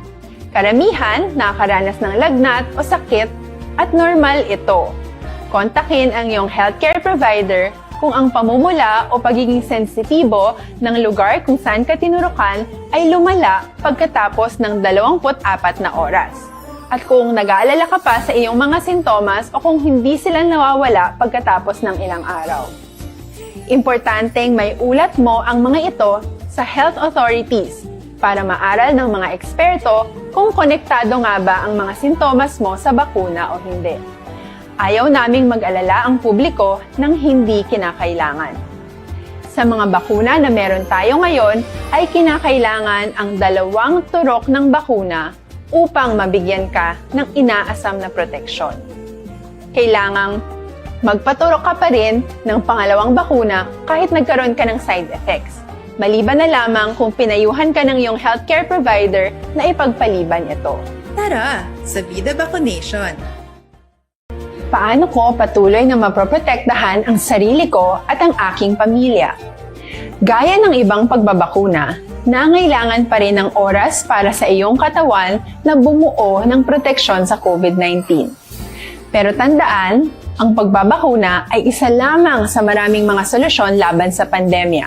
Karamihan nakakaranas ng lagnat o sakit at normal ito. Kontakin ang iyong healthcare provider kung ang pamumula o pagiging sensitibo ng lugar kung saan ka tinurukan ay lumala pagkatapos ng dalawampu't apat na oras. At kung nag-aalala ka pa sa iyong mga sintomas o kung hindi sila nawawala pagkatapos ng ilang araw. Importanteng may ulat mo ang mga ito sa health authorities para maaral ng mga eksperto kung konektado nga ba ang mga sintomas mo sa bakuna o hindi. Ayaw naming mag-alala ang publiko ng hindi kinakailangan. Sa mga bakuna na meron tayo ngayon, ay kinakailangan ang dalawang turok ng bakuna upang mabigyan ka ng inaasam na proteksyon. Kailangang magpaturok ka pa rin ng pangalawang bakuna kahit nagkaroon ka ng side effects, maliban na lamang kung pinayuhan ka ng iyong healthcare provider na ipagpaliban ito. Tara sa Vida Vaccination! Paano ko patuloy na maproprotektahan ang sarili ko at ang aking pamilya? Gaya ng ibang pagbabakuna, nangailangan pa rin ng oras para sa iyong katawan na bumuo ng proteksyon sa COVID nineteen. Pero tandaan, ang pagbabakuna ay isa lamang sa maraming mga solusyon laban sa pandemya.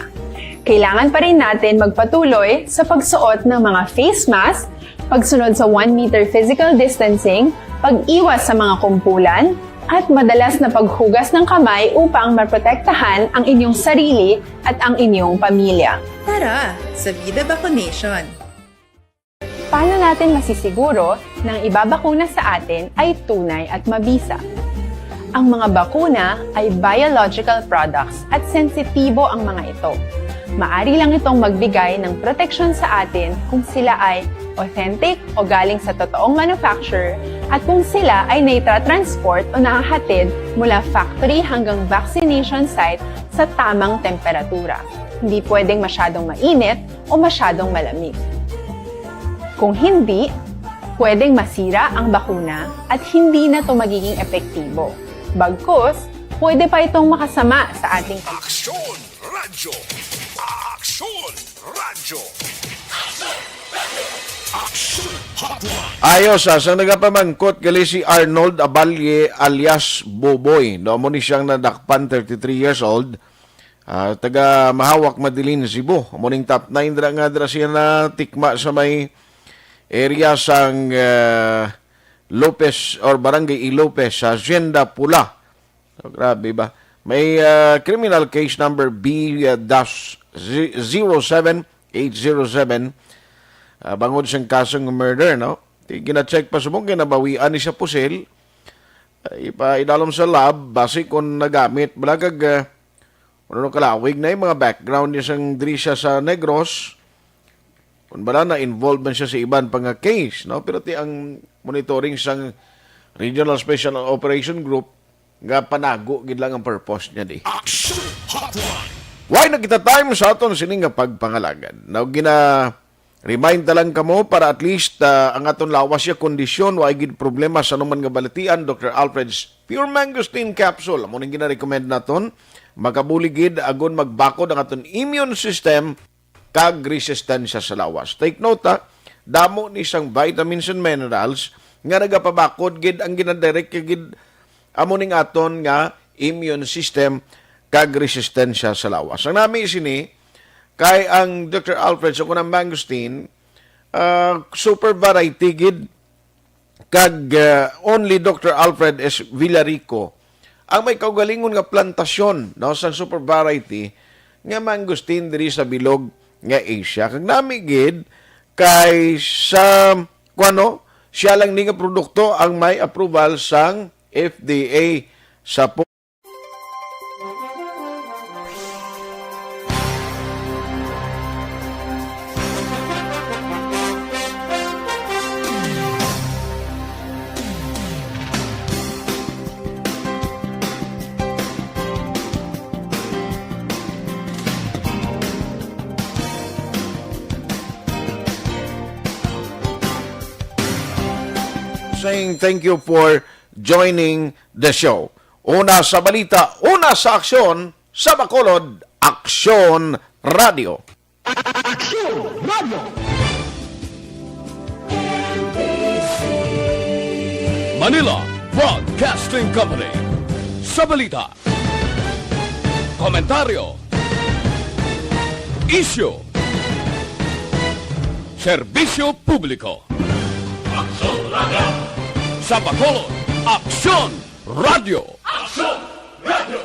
Kailangan pa rin natin magpatuloy sa pagsuot ng mga face mask, pagsunod sa one meter physical distancing, pag-iwas sa mga kumpulan, at madalas na paghugas ng kamay upang maprotektahan ang inyong sarili at ang inyong pamilya. Tara sa Vida Vaccination! Paano natin masisiguro na ang ibabakuna sa atin ay tunay at mabisa? Ang mga bakuna ay biological products at sensitibo ang mga ito. Maari lang itong magbigay ng proteksyon sa atin kung sila ay authentic o galing sa totoong manufacturer at kung sila ay naitatransport o nahahatid mula factory hanggang vaccination site sa tamang temperatura. Hindi pwedeng masyadong mainit o masyadong malamig. Kung hindi, pwedeng masira ang bakuna at hindi na ito magiging epektibo. Bagkus, pwede pa itong makasama sa ating Aksyon Radyo! Aksyon Radyo! Aksyon Hotline! Ayos, ah, sang nagapamangkot gali si Arnold Aballe alias Boboy. No, amo ni siyang nadakpan, thirty-three years old. Ah, taga Mahawak, Madiline, Cebu. Amo ning top nine dira nga dira siya natikma sa may area sang, ah, Lopez or Barangay E. Lopez sa Hacienda Pula. So, grabe ba? May, ah, criminal case number B, ah, dash zi-, zero seven eight zero seven, ah, bangod sang kasong murder, no? Ti gina-check pa subong kay nabawian ni sa pusil. Ah, ipaidalom sa lab, basi kung nagamit, bala kag, ah, ano, kalawig na yung mga background niya sang diri siya sa Negros. Kung bala na involved man siya sa iban pa nga case, no? Pero ti ang monitoring sang Regional Special Operation Group nga panago gid lang ang purpose niya di. Action Hotline. Why na kita time sa aton sini nga pagpangalagan? Now, gina remind ta lang kamo para at least, ah, ang aton lawas ya kondisyon, wa gid problema sa anuman nga balatian. Doctor Alfred's Pure Mangosteen Capsule, amo ning gina-recommend naton. Makabuli gid agon magbakod ang aton immune system kag resistensya sa lawas. Take note, ha, damo ni sang vitamins and minerals nga nagapabakod gid ang ginadirect gid amo ning aton nga immune system kag resistensya sa lawas. Ang nami sini kay ang Doctor Alfred sa kunang mangosteen, ah, super variety gid kag, ah, only Doctor Alfred S. Villarico ang may kaugalingon nga plantasyon, no, sang super variety nga mangosteen diri sa bilog nga Asia. Kag nami gid kay sa, kuno, siya lang ni nga produkto ang may approval sang F D A sa pu- Saying thank you for joining the show. Una sa balita, una sa aksyon, sa Bacolod, Aksyon Radio. Aksyon Radio. Manila Broadcasting Company. Sa balita, komentaryo, isyu, serbisyo publiko. Aksyon Radio. Sa Bacolod, Aksyon Radio. Aksyon Radio.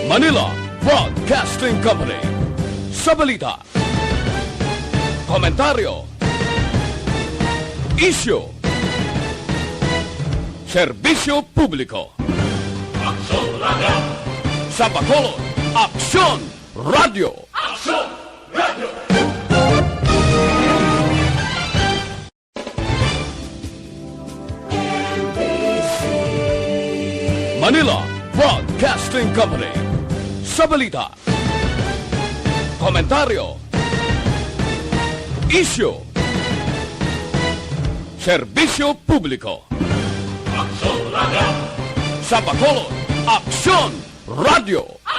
Manila Broadcasting Company. Sa balita, komentaryo, isyu, serbisyo publiko. Aksyon Radio. Sa Bacolod, Aksyon Radio. Aksyon Radio. Manila Broadcasting Company. Sa balita, komentaryo, isyu, serbisyo publiko. Aksyon Radio. Sa Bacolod, Aksyon Radio.